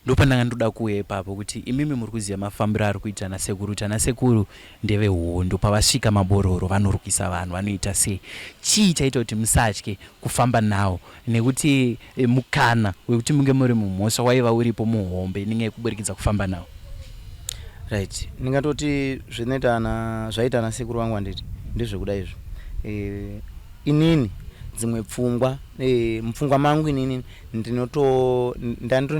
Ndopandanga ndoda kuuya ipapo, kuti imimi muri kuziva mafambiro ari kuita nasekuru, kuti ana sekuru ndevehondo, pavasvika mabororo vanorwisa vanhu, vanoita sei? Chii chaita kuti musatye kufamba nawo, nekuti mukana wekuti munge muri mumhosva waiva uripo muhombe nenyaya yekuburikidza kufamba nawo? Right, ndingatoti zvinoita ana zvaita ana sekuru vangu, handiti ndezvekuda izvo. Inini dzimwe pfungwa, mupfungwa mangu inini ndinoto ndandori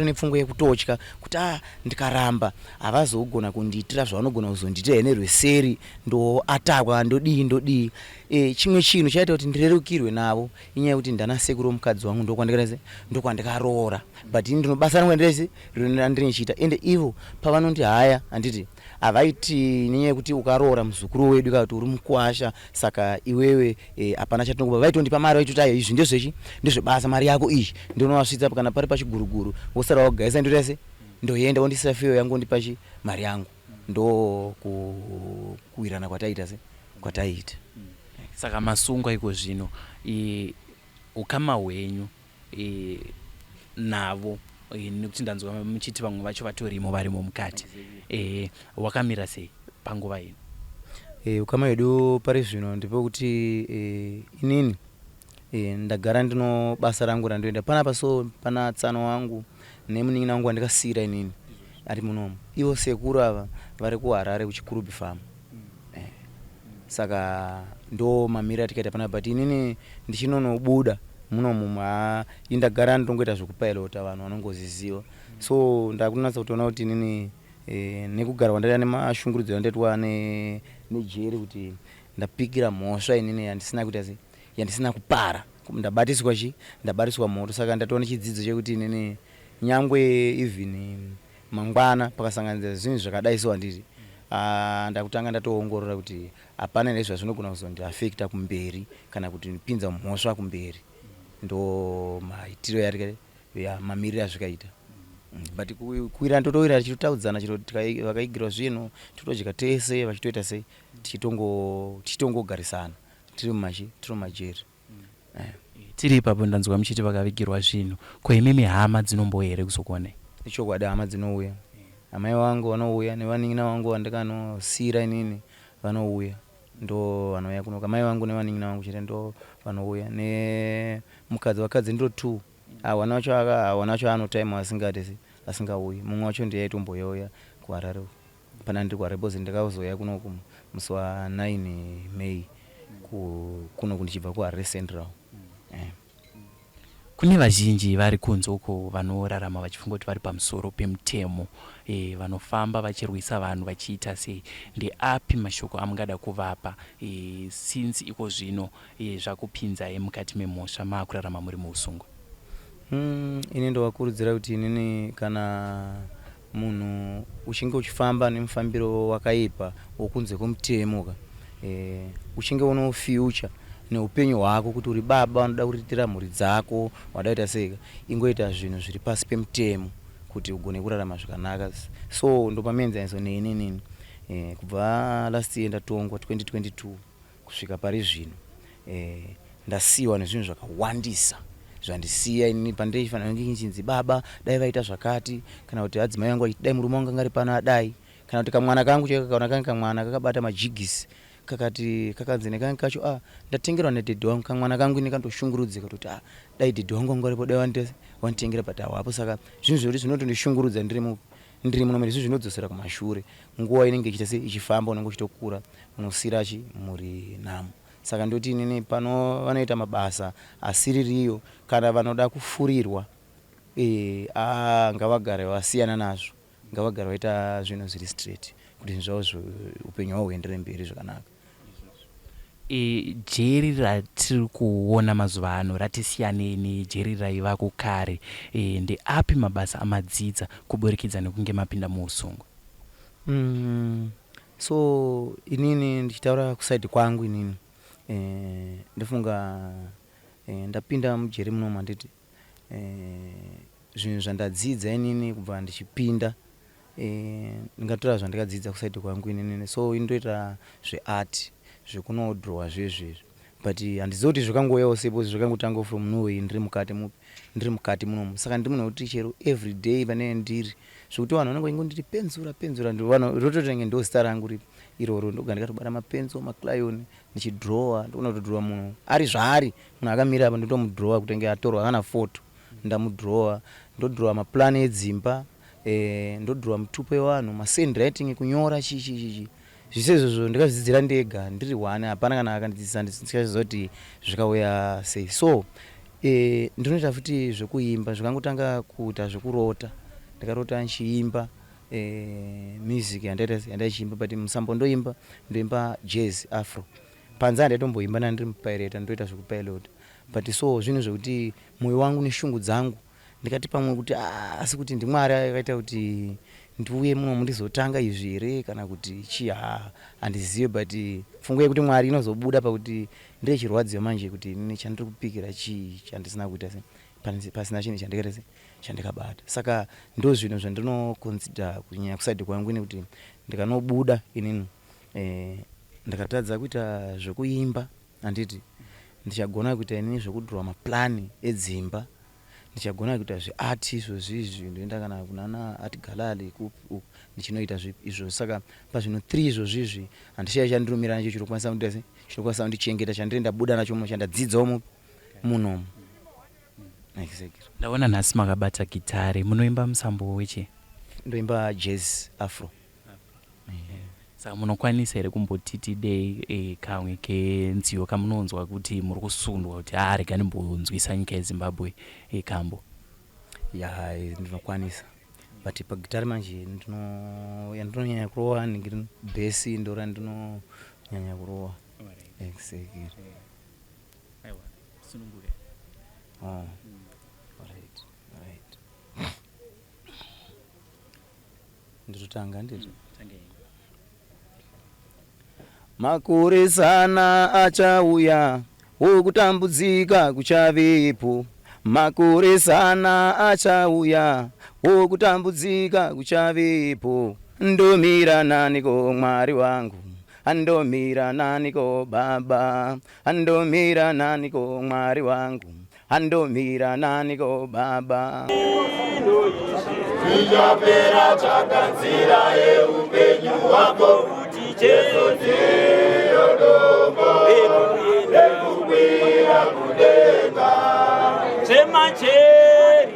nepfungwa yekutotya kuti a ndikaramba havazogona kundiitira zvavanogona kuzondiitira ine rweseri, ndoatakwa, ndodii ndodii. Chimwe chinhu chaita kuti ndirerukirwe navo inyaya yekuti ndana sekuru womukadzi wangu, ndokwandikaita ndokwandikaroora, but ini ndino basa rangu randiri randinochiita. Ende ivo pavanondi haya, handiti havaiti nenyaya yekuti ukaroora muzukuru wedu kana kuti uri mukwasha, saka iwewe hapana chatinokupa. Vaitondipa mari, vaitoti aiwa, izvi ndezvechi ndezvebasa, mari yako iyi ndonovasvitsa kana pari pachiguruguru, wosara wagaisa, ndoita se ndoenda, wondisira fiyo yangu, wondipa chi mari yangu. Ndo kuwirana kwataiita se kwataiita. Saka masungwa iko zvino, ukama hwenyu navo, nekuti ndanzwa muchiti vamwe vacho vatorimo, varimo mukati, wakamira sei panguva ino? Ukama hwedu pari zvino ndepekuti inini ndagara ndino basa rangu randoenda panapa, so pana tsano wangu nemunin'ina wangu wandikasiyira inini ari munomu. Ivo sekuru ava vari kuHarare kuChikurubi Farm. Saka ndo mamiriro atikaita panapa, but inini ndichinonobuda munomu, ha, indagara ndongoita zvekupailota, vanhu vanongoziziva. So ndakunatsa kutoona kuti inini nekugara kwandaita nemashungurudzo andaitwa nejeri, kuti ndapikira mhosva inini yandisina kuita se yandisina kupara, ndabatiswa chi ndabatiswa moto. Saka ndatoona chidzidzo chekuti inini nyangwe even mangwana pakasanganidza zvinhu zvakadai so, handiti ndakutanga ndatoongorora kuti hapana here zvazvinogona kuzondiafecta kumberi kana kuti pinza mhosva kumberi. Ndo maitiro yarike ya mamiriro azvikaita. But kuwirana totowirana, tichitotaudzana chero vakaigirwa zvinhu totodya tese, vachitoita sei, tichitongogarisana tiri mumachi tiri mumajeri. Tiri ipapo, ndanzwa muchiti vakavigirwa zvinhu. Ko imimi hama dzinombouya here kuzokuonai? Ichokwadi, hama dzinouya. Amai vangu vanouya nevanin'ina vangu vandikanosiyira inini vanouya, ndo vanouya kunoka. Mai vangu nevanin'ina vangu chete ndo vanouya, nemukadzi. Vakadzi ndo two, wana wacho wana wacho ano time asingati asingauyi. Mumwe wacho ndiye aitomboyauya kuHarare uko pana ndiri kuHarare, because ndakazouya kunoku musi wa9 May kunoku ndichibva kuHarare Central. Kune vazhinji vari kunze uko vanorarama vachifunga kuti vari pamusoro pemutemo, vanofamba vachirwisa vanhu vachiita sei. Ndeapi mashoko amungada kuvapa, since iko zvino zvakupinzai mukati memhosva, maakurarama muri muusungwa? Mm, ini ndovakurudzira kuti inini kana munhu uchinge uchifamba nemufambiro wakaipa wokunze kwemutemo ka e, uchinge uno future neupenyu hwako kuti uri baba vanoda kuriritira mhuri dzako wada kuita sei ingoita zvinhu zviri pasi pemutemo kuti ugone kurarama zvakanaka. So ndopa muenzaniso neinini e, kubva last year ndatongwa 2022 kusvika pari zvino e, ndasiyiwa nezvinhu zvakawandisa zvandisiya inini pandaifanira kunge ndichinzi baba dai vaita zvakati kana kuti adzimai vangu vachiti dai murume wangu anga ari pano adai kana kuti kamwana kangu chaiko kakaona kange kamwana kakabata majigisi kakati kakanzi nekange kacho ah ndatengerwa nadhedhi wangu kamwana kangu ini kandoshungurudzika kutoti ah dai dhedhi wangu wangu aripo dai wanditengera but hawapo. Saka zvinhu zvekuti zvinotondishungurudza ndiri mupi ndiri muno mene zvinodzosera kumashure nguva inenge ichiita se ichifamba unenge uchitokura unosira chi mhuri nhamo. Saka ndoti inini pano vanoita mabasa asiririyo kana vanoda kufurirwa e, aa ngavagare vasiyana nazvo ngavagare vaita zvinhu zviri straight kuti zvinhu zvavo upenyu hwavo huenderere mberi zvakanaka. E, jeri ratiri kuona mazuva ano ratisiyanei nejeri raivako kare. E, ndeapi mabasa amadzidza kuburikidza nekunge mapinda muusungwa? So inini ndichitaura kuside kwangu inini eh, ndofunga eh, ndapinda mujeri munomu handiti eh, zvinhu zvandadzidza inini kubva ndichipinda eh, ndingatora zvandakadzidza kuside kwangu inini. So ini ndoita zveart, zvekunodrowa zvezvezvi, but handizivi kuti zvakangouyawo sei because zvakangotanga from nowhere ndiri mukati mupi ndiri mukati munomu. Saka ndiri munhu wekuti chero everyday panee ndiri zvekuti vanhu vanenge vachingonditi penzura penzura, vanhu rototenge ndo zita rangu ripi iroro. Ndoga ndikatobata mapenzo maclayon ndichidrowa, ndogona kutodrowa munhu ari zvaari, munhu akamira apa ndotomudrowa kutenge atorwa kana foto ndamudrowa. Ndodrowa maplan edzimba eh, ndodrowa mutupo yevanhu, masand writing, kunyora chii chii chii. Zvese izvozvo ndakazvidzidzira ndega ndiri one, hapana kana akandidzidzisa, ndisikaziva kuti zvikauya sei. So e, ndinoita futi zvekuimba. Zvikangotanga kuita zvekurota, ndakarota ndichiimba e, music yandaichiimba, but musambo ndoimba, ndoimba jazz, afro. Panze handaitomboimba nandiri mupilot, ndoita zvekupilot, but so zvinhu zvekuti mwoyo wangu neshungu dzangu ndikati pamwe kuti ah, asi kuti ndiMwari akaita kuti ndiuye muno ndizotanga izvi here kana kuti chii, ha handizive. But pfungwa yekuti Mwari inozobuda pakuti ndechirwadziwa manje kuti inini chandiri kupikira chii chandisina kuita se pasina chinhu chandikaita se chandikabata. Saka ndo zvinhu zvandinoconsider kunyanya kuside kwangu ini kuti ndikanobuda inini eh, ndakatadza kuita zvekuimba handiti ndichagona kuita inini zvekudrowa maplani edzimba, ndichagona kuita zveart izvozvi izvi, ndoenda kana kunana art gallery kupi uku ndichinoita izvozvo. Saka pazvinhu 3 izvozvi izvi handishaya chandinomira nacho chinokwanisa kundiita se chinokwanisa kundichengeta chandiri ndabuda nacho muno chandadzidzawo munomu. Exactly. Ndaona nhasi makabata gitare, munoimba musambo wechi? Ndoimba jazz, afro. Saka munokwanisa here kumbotiti dei e, kamwe kenziyo kamunonzwa kuti muri kusundwa kuti haa rega ndimbonzwisa nyika yeZimbabwe e, kambo? Ya, ndinokwanisa, but pagitari manje ndino yandinonyanya kurova ningiri bhesi, ndo randinonyanya kurova. Exactly. Oh. Alright, alright. Ndinotanga nditi makore zana achauya wokutambudzika kuchavepo, makore zana achauya wokutambudzika kuchavepo. Ndomira naniko Mwari wangu, andomira naniko Baba, andomira naniko Mwari wangu, andomira naniko Baba? Zvichapera, tsvaka nzira yeupenyu hwako kuti Jesu ndiyo dombo rekukwira kudenga. Zvemajeri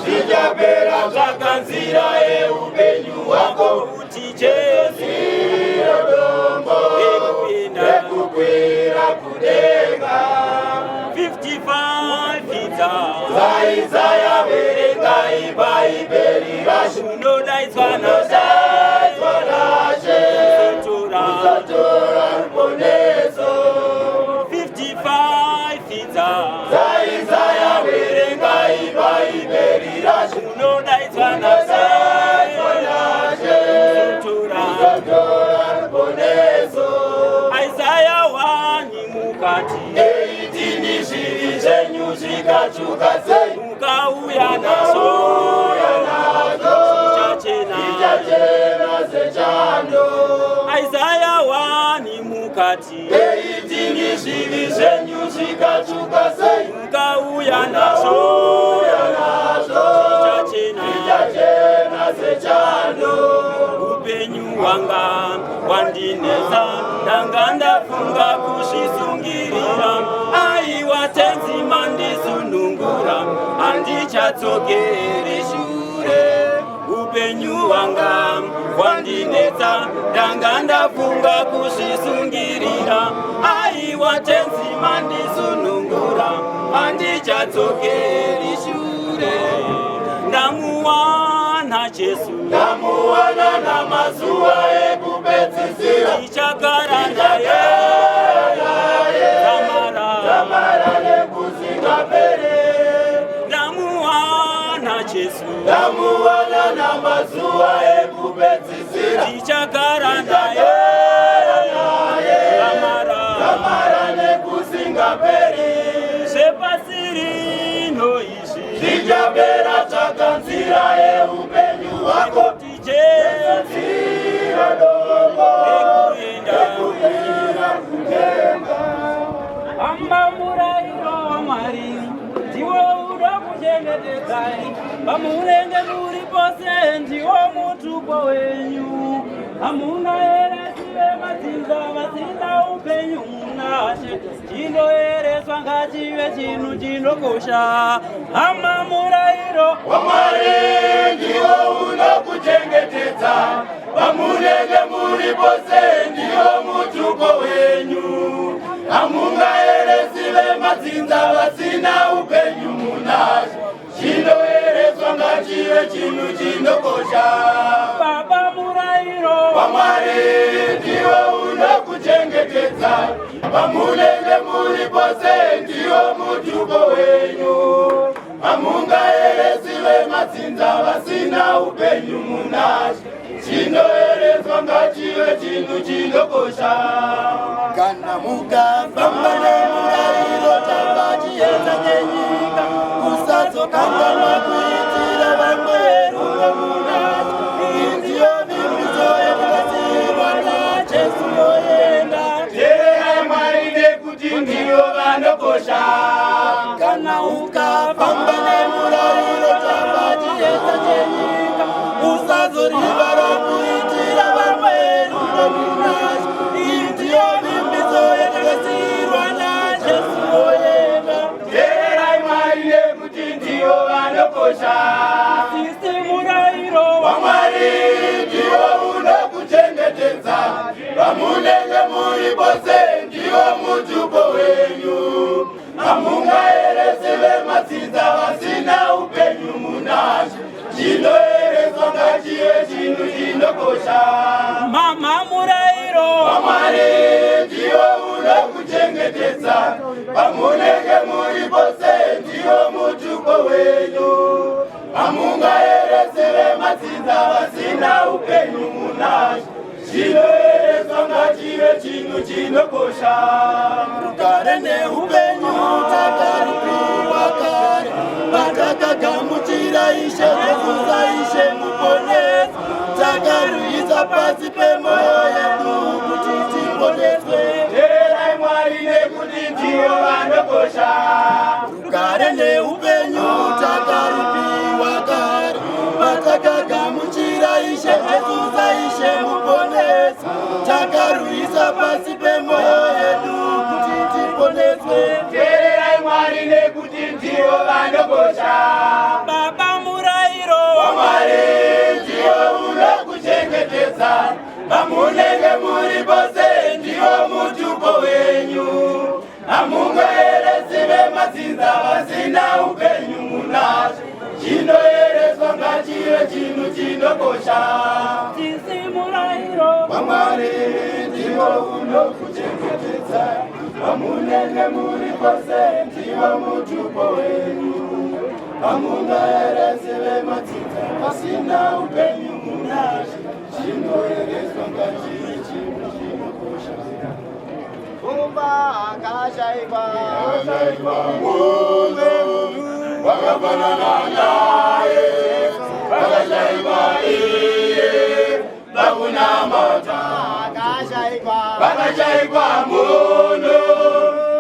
Zvichapera, tsvaka nzira yeupenyu hwako kuti Jesu ndiyo dombo rekukwira kudenga. 55 idza dzaIsaya, verengai Bhaibheri racho. Unodaidzwa. Unodaidzwa naShe. Usatora. Usatora ruponeso. 55 idza dzaIsaya, verengai. mukati 18 zvivi zvenyu zvikatsvuka sei mukauya nazvo zvichachena zvichachena sechando Isaya 1 mukati 18 zvivi zvenyu zvikatsvuka sei mukauya nazvo zvichachena zvichachena sechando upenyu hwanga hwandinetsa ndanga ndafunga kuzvisungirira aiwa tenzi mandisunungura handichadzokeri shure upenyu hwanga hwandinetsa ndanga ndafunga kuzvisungirira aiwa tenzi mandisunungura handichadzokeri shure ndamuwana Jesu ndamuwana namazuva ekupedzisira ndichagara naye Tamara Tamara nekusingaperi ndamuwana Jesu ndamuwana namazuva ekupedzisira ndichagara naye Tamara Tamara nekusingaperi zvepasi rino izvi zvichapera tsvaka nzira yeupenyu hwako kuti Jesu nzira doko yekuenda yekuenda kudenga hamba murayiro waMwari ndiwo unokuchengetedzai pamunenge muri pose ndiwo mutupo wenyu hamuna eresi vemadzinza vasina upenyu munashe chinoereswa ngachive chinhu chinokosha hama murayiro waMwari ndiwo unokuchengetedza pamunenge muri pose ndiwo mutupo wenyu hamungaeresi vemadzinza vasina upenyu munashe chinoereswa ngachive chinhu chinokosha baba murayiro waMwari ndiwo unokuchengetedza pamunenge muri pose ndiwo mutupo wenyu hamungaeresi vemadzinza vasina upenyu munashe chinoereswa ngachive chinhu chinokosha kana mukafamba nemurayiro tamba chiedza chenyika musazokanganwa kuitira vamwe rudo munashe iyi ndiyo vimbiso yatakasiirwa naJesu oenda teererai Mwari nekuti ndivo vanokosha kana ukafamba nemurayiro tamba chiedza chenyika usazorivara kuitira vamwe rudo munashe iyi ndiyo vimbiso yatakasiirwa naJesu oenda teererai Mwari nekuti ndivo vanokosha sisi murayiro waMwari ndiwo unokuchengetedza pamunenge muri pose ndiwo mutupo wenyu hamungaeresi vemadzinza vasina upenyu munashe chinoereswa ngachive chinhu chinokosha mama murayiro waMwari ndiwo unokuchengetedza pamunenge muri pose ndiwo mutupo wenyu hamungaeresi vemadzinza vasina upenyu munashe chinoereswa ngachive chinhu chinokosha rugare neupenyu takarupiwa kare patakagamuchira Ishe Jesu saIshe muponesi takaruisa pasi pemoyo yedu kuti tiponeswe teererai Mwari nekuti ndivo vanokosha rugare neupenyu takarupiwa kare patakagamuchira Ishe Jesu saIshe muponesi takaruisa pasi pemoyo yedu kuti tiponeswe teererai Mwari nekuti ndivo vanokosha baba murayiro waMwari ndiwo unokuchengetedza pamunenge muri pose ndiwo mutupo wenyu hamungaeresi vemadzinza vasina upenyu munashe chinoereswa ngachive chinhu chinokosha sisi murayiro waMwari ndiwo unokuchengetedza pamunenge muri pose ndiwo mutupo wenyu hamungaeresi vemadzinza vasina upenyu munashe chinoereswa ngachive chinhu chinokosha. Akashaikwa munhu wakafanana naye, vakashaikwa iye pakunamata. Akashaikwa. Vakashaikwa munhu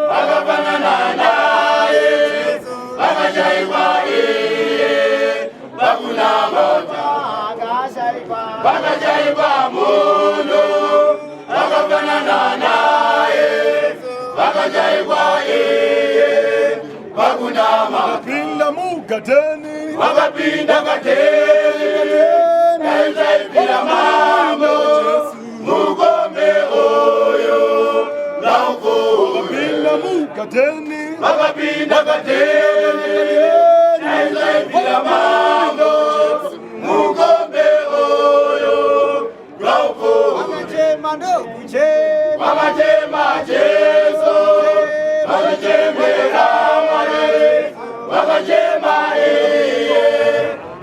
vakafanana naye, vakashaikwa iye pakunamata. Akashaikwa. Vakashaikwa munhu vakafanana naye, vakashaikwa iye pakunamata. Pinda mugadheni. Vakapinda gadheni, dai mambo, mukombe uyu ngaupfuure. Pinda mugadheni. Vakapinda gadheni, dai zvaibvira mambo, mukombe uyu ngaupfuure. Vakachema ndokuchema. Vakachema Jesu, vakachemera Mwari, vakachema iye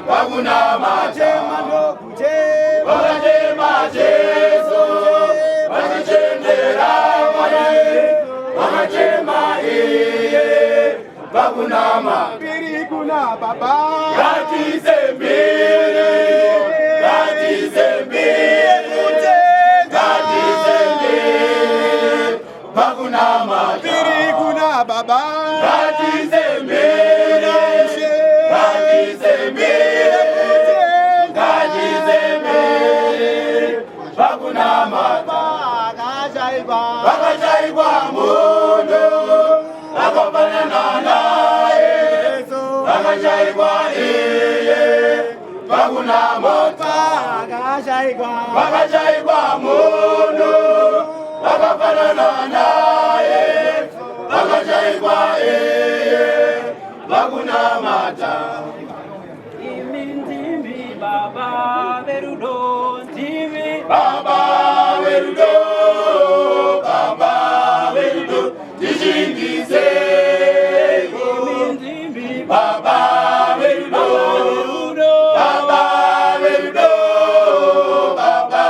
pakunamata. Chema ndokuchema. Vakachema Jesu, vachichemera Mwari, vakachema iye pakunamata. Mbiri kuna baba. Ngatiise mbiri, ngatiise mbiri, ngatiise mbiri pakunamata. Mbiri kuna baba. Ngatiise mbiri, ngatiise mbiri, ngatiise mbiri pakunamata. Akashaikwa. Vakashaikwa munhu akafanana naye, vakashaikwa iye pakunamata. Akashaikwa. Vakashaikwa munhu vakafanana naye, vakashaikwa iye pakunamata. Imi ndimi baba verudo, ndimi. Baba verudo, baba verudo, tichingidzei. Imi ndimi. Baba verudo. Verudo. Baba verudo, baba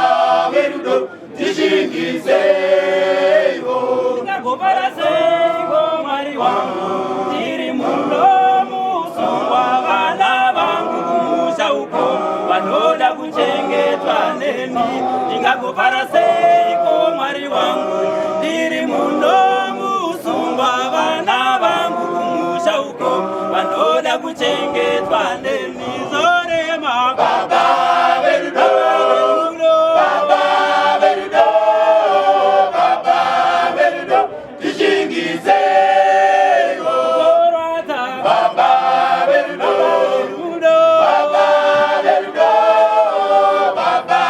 verudo, tichingidzeiwo. Ndingagopara seiko Mwari wangu, ndiri muno musungwa, vana vangu kumusha uko vanoda kuchengetwa nemi. Ndingagopara seiko Mwari wangu, ndiri muno musungwa, vana vangu kumusha uko vanoda kuchengetwa nemi? Zorema. Baba verudo. Verudo. Baba verudo, baba verudo, tichingidzeiwo. Zorwadza. Baba verudo. Verudo. Baba verudo, baba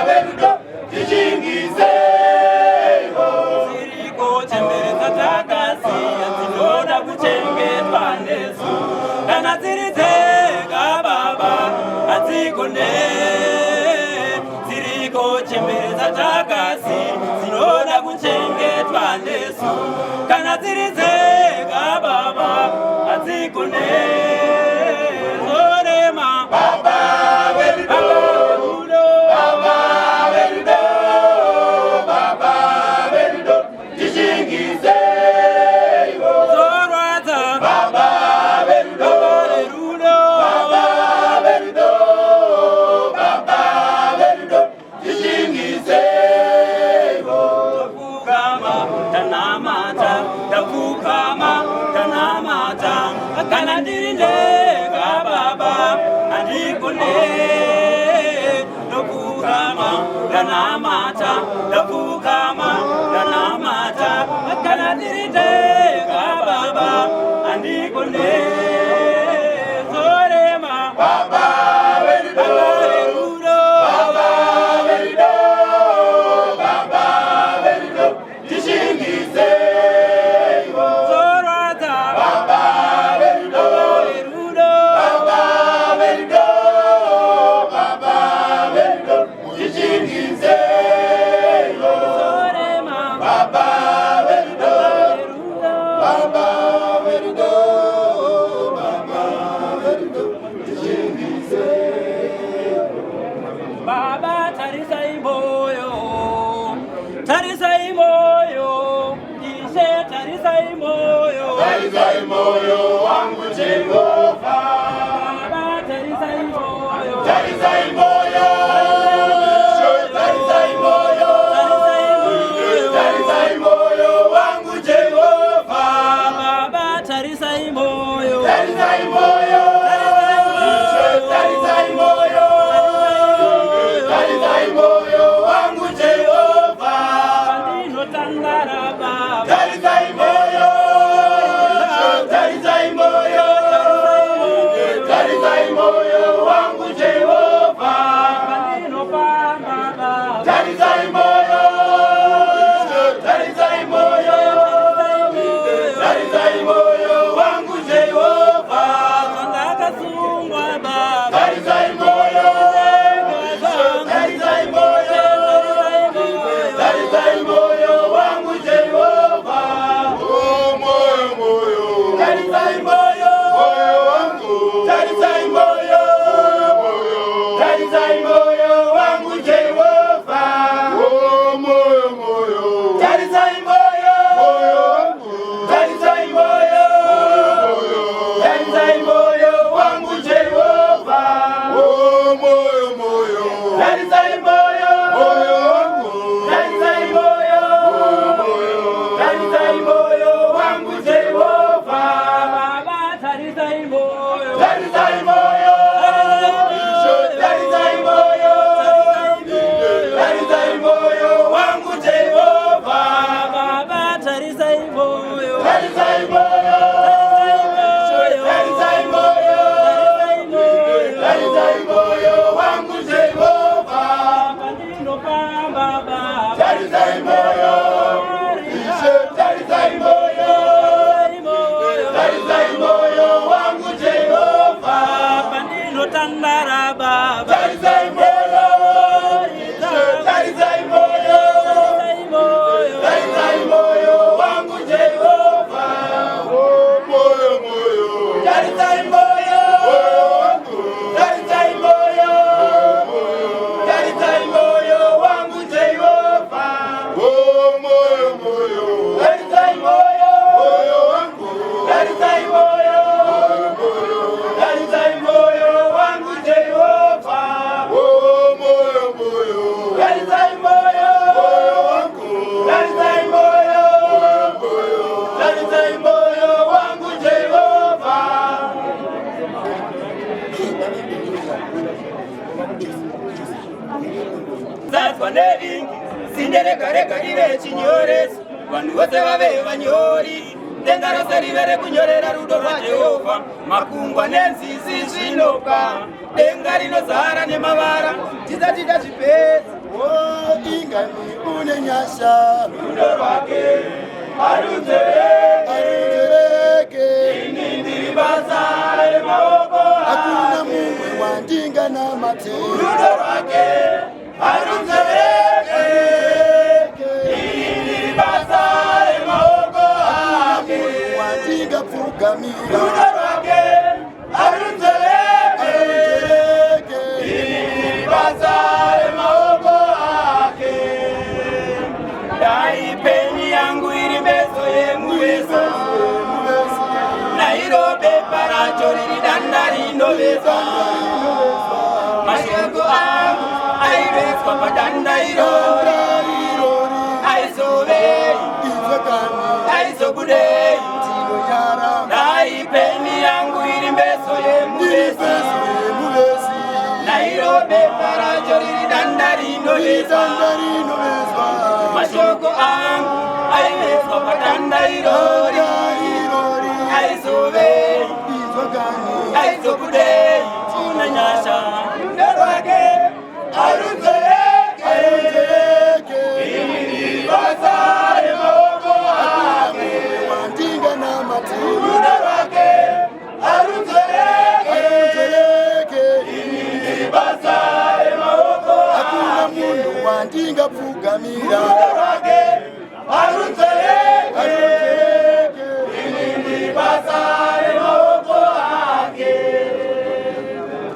verudo, tichingidzeiwo. Dziriko chembere dzatakasiya dzinoda kuchengetwa nesu. Kana dziri dzega baba hadzigone. Dziriko chembere dzatakasiya dzinoda kuchengetwa nesu. Kana dziri dzega baba hadzigone. Zorema. Baba verudo. Verudo. Baba verudo, baba verudo, tichingidzeiwo. Zorwadza. Baba verudo. Verudo. Baba verudo, baba verudo, tichingidzeiwo. Tafukama tanamata, tafukama tanamata. Kana ndiri ndega baba handikone. Tafukama tanamata, tafukama tanamata. Kana ndiri ndega baba handikone. Zorema. Baba verudo. Verudo. Baba verudo, baba verudo, tichingidzeiwo. Zorwadza. Baba verudo. Verudo. Baba verudo, baba verudo, tichingidzeiwo. Zorema. Baba verudo. Verudo. Baba verudo. Tarisai moyo, tarisai moyo, tarisai moyo wangu Jehova. Tarisai moyo, tarisai moyo, tarisai moyo wangu Jehova. Tarisai moyo, tarisai moyo, tarisai moyo wangu Jehova. Oh, moyo, moyo, tarisai moyo, moyo wangu, tarisai moyo, moyo, tarisai moyo wangu Jehova. Oh, moyo, moyo, tarisai moyo, moyo wangu, tarisai moyo, moyo, tarisai moyo wangu Jehova. Oh, moyo, moyo, tarisai moyo, moyo wangu, tarisai moyo, moyo, tarisai moyo wangu Jehova. Tarisai moyo, tarisai moyo, tarisai moyo, tarisai moyo wangu Jehova. Tarisai moyo, tarisai moyo, tarisai moyo, tarisai moyo wangu Jehova. Tarisai moyo, tarisai moyo, tarisai moyo wangu Jehova. Tarisai moyo, tarisai moyo, tarisai moyo wangu Jehova. Oh, moyo, moyo, tarisai moyo, moyo wangu, tarisai moyo, moyo, tarisai moyo wangu Jehova. Oh, moyo, moyo, tarisai moyo, moyo wangu, tarisai moyo, moyo, tarisai moyo wangu Jehova. Oh, moyo, moyo, tarisai moyo, moyo wangu, tarisai moyo, moyo, tarisai moyo wangu Jehova. Zadzwa neingi, zinde rega rega rive chinyoreso, vanhu vose vave vanyori, denga rose rive rekunyorera rudo rwaJehovha. Makungwa nenzizi zvinopa, denga rinozara nemavara, tisati tazvipedza. Oh, ingani une nyasha, rudo rwake harunzereke, harunzereke. Ini ndiri basa remaoko. Hakuna mumwe wandinganamate. Rudo rwake harunzereke, ini ndiri basa remaoko ake. Wandingapfugamira. Rudo rwake harunzereke, harunzereke. Ini ndiri basa remaoko ake. Dai peni yangu iri mbezo yemuvezi, nairo bepa racho riri danda rinoveza, mashoko angu aivezwa padanda irori aizovei, aizobudei. Dai peni yangu iri mbezo yemuvezi, nairo bepa racho riri danda rinoveza, mashoko angu aivezwa padanda irori aizovei, aizobudei. Tuna nyasha, rudo rwake harunzereke, ini basa remaoko ake. Rudo rwake harunzereke, ini basa remaoko. Hakuna munhu wandingapfugamira. Rudo rwake harunzereke, ini basa remaoko ake.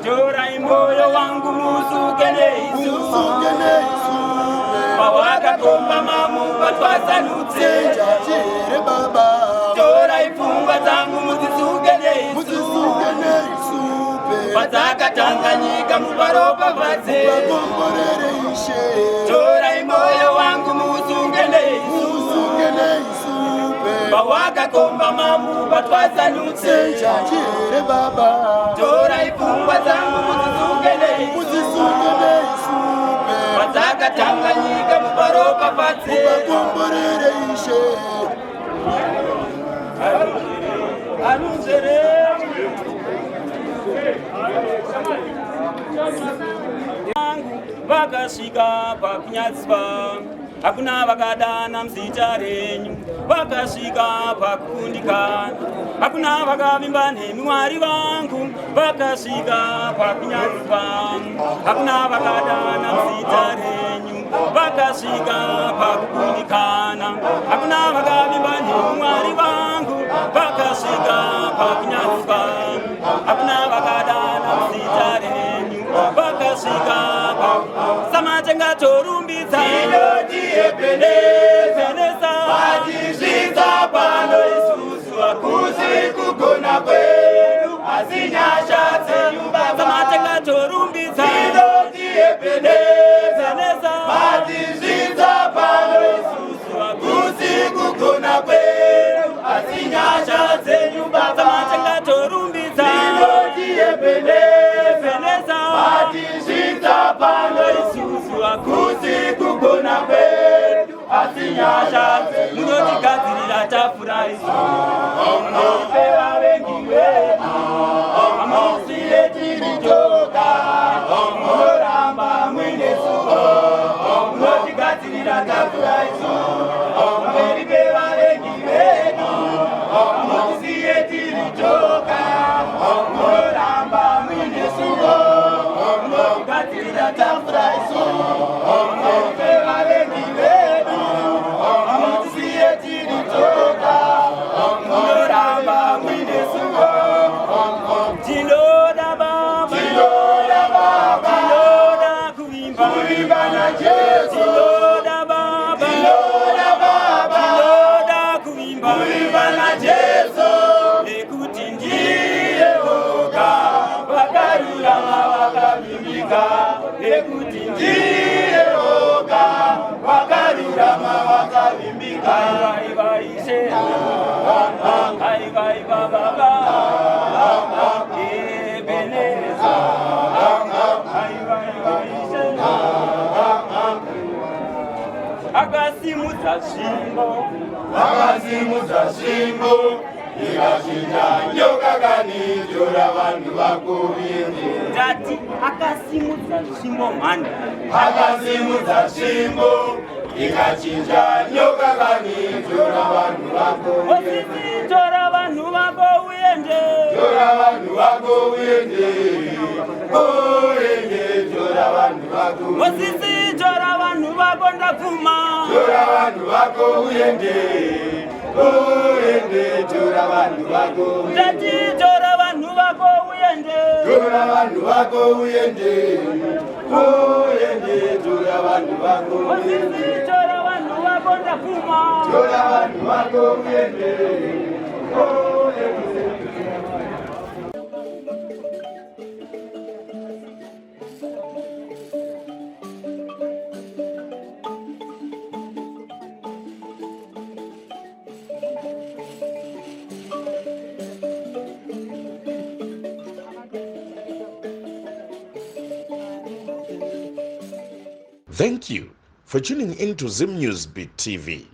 Torai moyo wangu musuke neisu, Usuke neisupe. Pawakakomba mamubatwasanutse. Senjajere baba. Torai pfungwa dzangu mudzisuke neisu, Mudzisuke neisupe. Padzakatanga nyika muparopafadze. Vakomborere Ishe. Torai moyo wangu musunge neisu, Usuke neisupe. Pawakakomba mamubatwasanutse. Senjajere baba. Torai pfungwa dzangu mudzisuke neisu, Mudzisuke neisupe. Padzakatanga Vakatanga nyika muvaropafadze. Muvakomborere Ishe. Anunzere vakasvika pakunyadziswa, hakuna vakadana muzita renyu vakasvika pakukundikana, hakuna vakavimba nemi Mwari vangu vakasvika pakunyadziswa, hakuna vakadana muzita renyu vakasvika pakukundikana, hakuna vakavimba nemi Mwari vangu vakasvika pakunyadziswa, hakuna vakadana muzita renyu vakasvika. Samatenga torumbidza. Tinoti Ebeneza. Ebeneza. Vatisvitsa pano isusu, hakusi kugona kwedu, asi nyasha dzenyu Baba. Samatenga torumbidza. Tinoti Ebeneza. Ebeneza. Vatisvitsa pano isusu, hakusi kugona kwedu, asi nyasha dzenyu Baba. Samatenga torumbidza. Tinoti Ebeneza. Ebeneza. Vatisvitsa pano isusu, hakusi kugona kwedu, asi nyasha dzenyu. Munotigadzirira tafura isu pevavengi vedu, Hamusiye tiri toga, munoramba muinesu. Munotigadzirira tafura isu pamberi pevavengi vedu. Hamusiye tiri toga, munoramba muinesu. Munotigadzirira tafura isu pamberi pevavengi vedu. Hamusiye tiri toga, munoramba muinesu. Tinoda Baba. Tinoda Baba. Tinoda kuvimba. Kuvimba naJesu. Tinoda Baba. Tinoda Baba. Tinoda kuvimba. Kuvimba naJesu. Nekuti ndiye oga vakarurama vakavimbika, nekuti ndiye oga vakarurama vakavimbika. Aiva Ishe, aiva iva Baba, Ebeneza, aiva iva Ishe. Akasimudza tsvimbo. Vakasimudza svimbo ikachinja nyoka kanitora vanhu vako uende. Ndati akasimudza tsvimbo mhani. Akasimudza tsvimbo ikachinja nyoka kanitora vanhu vako uende. Osisi, tora vanhu vako uende. Tora vanhu vako uende, uende, tora vanhu vako. Osisi, tora vanhu vako, ndabvuma. Tora vanhu vako uende, uende, tora vanhu vako. Ndati tora vanhu vako uende. Tora vanhu vako uende, uende, tora vanhu vako. Osisi, tora vanhu vako, ndabvuma. Tora vanhu vako uende, uende. Thank you for tuning in to Zim News Beat TV.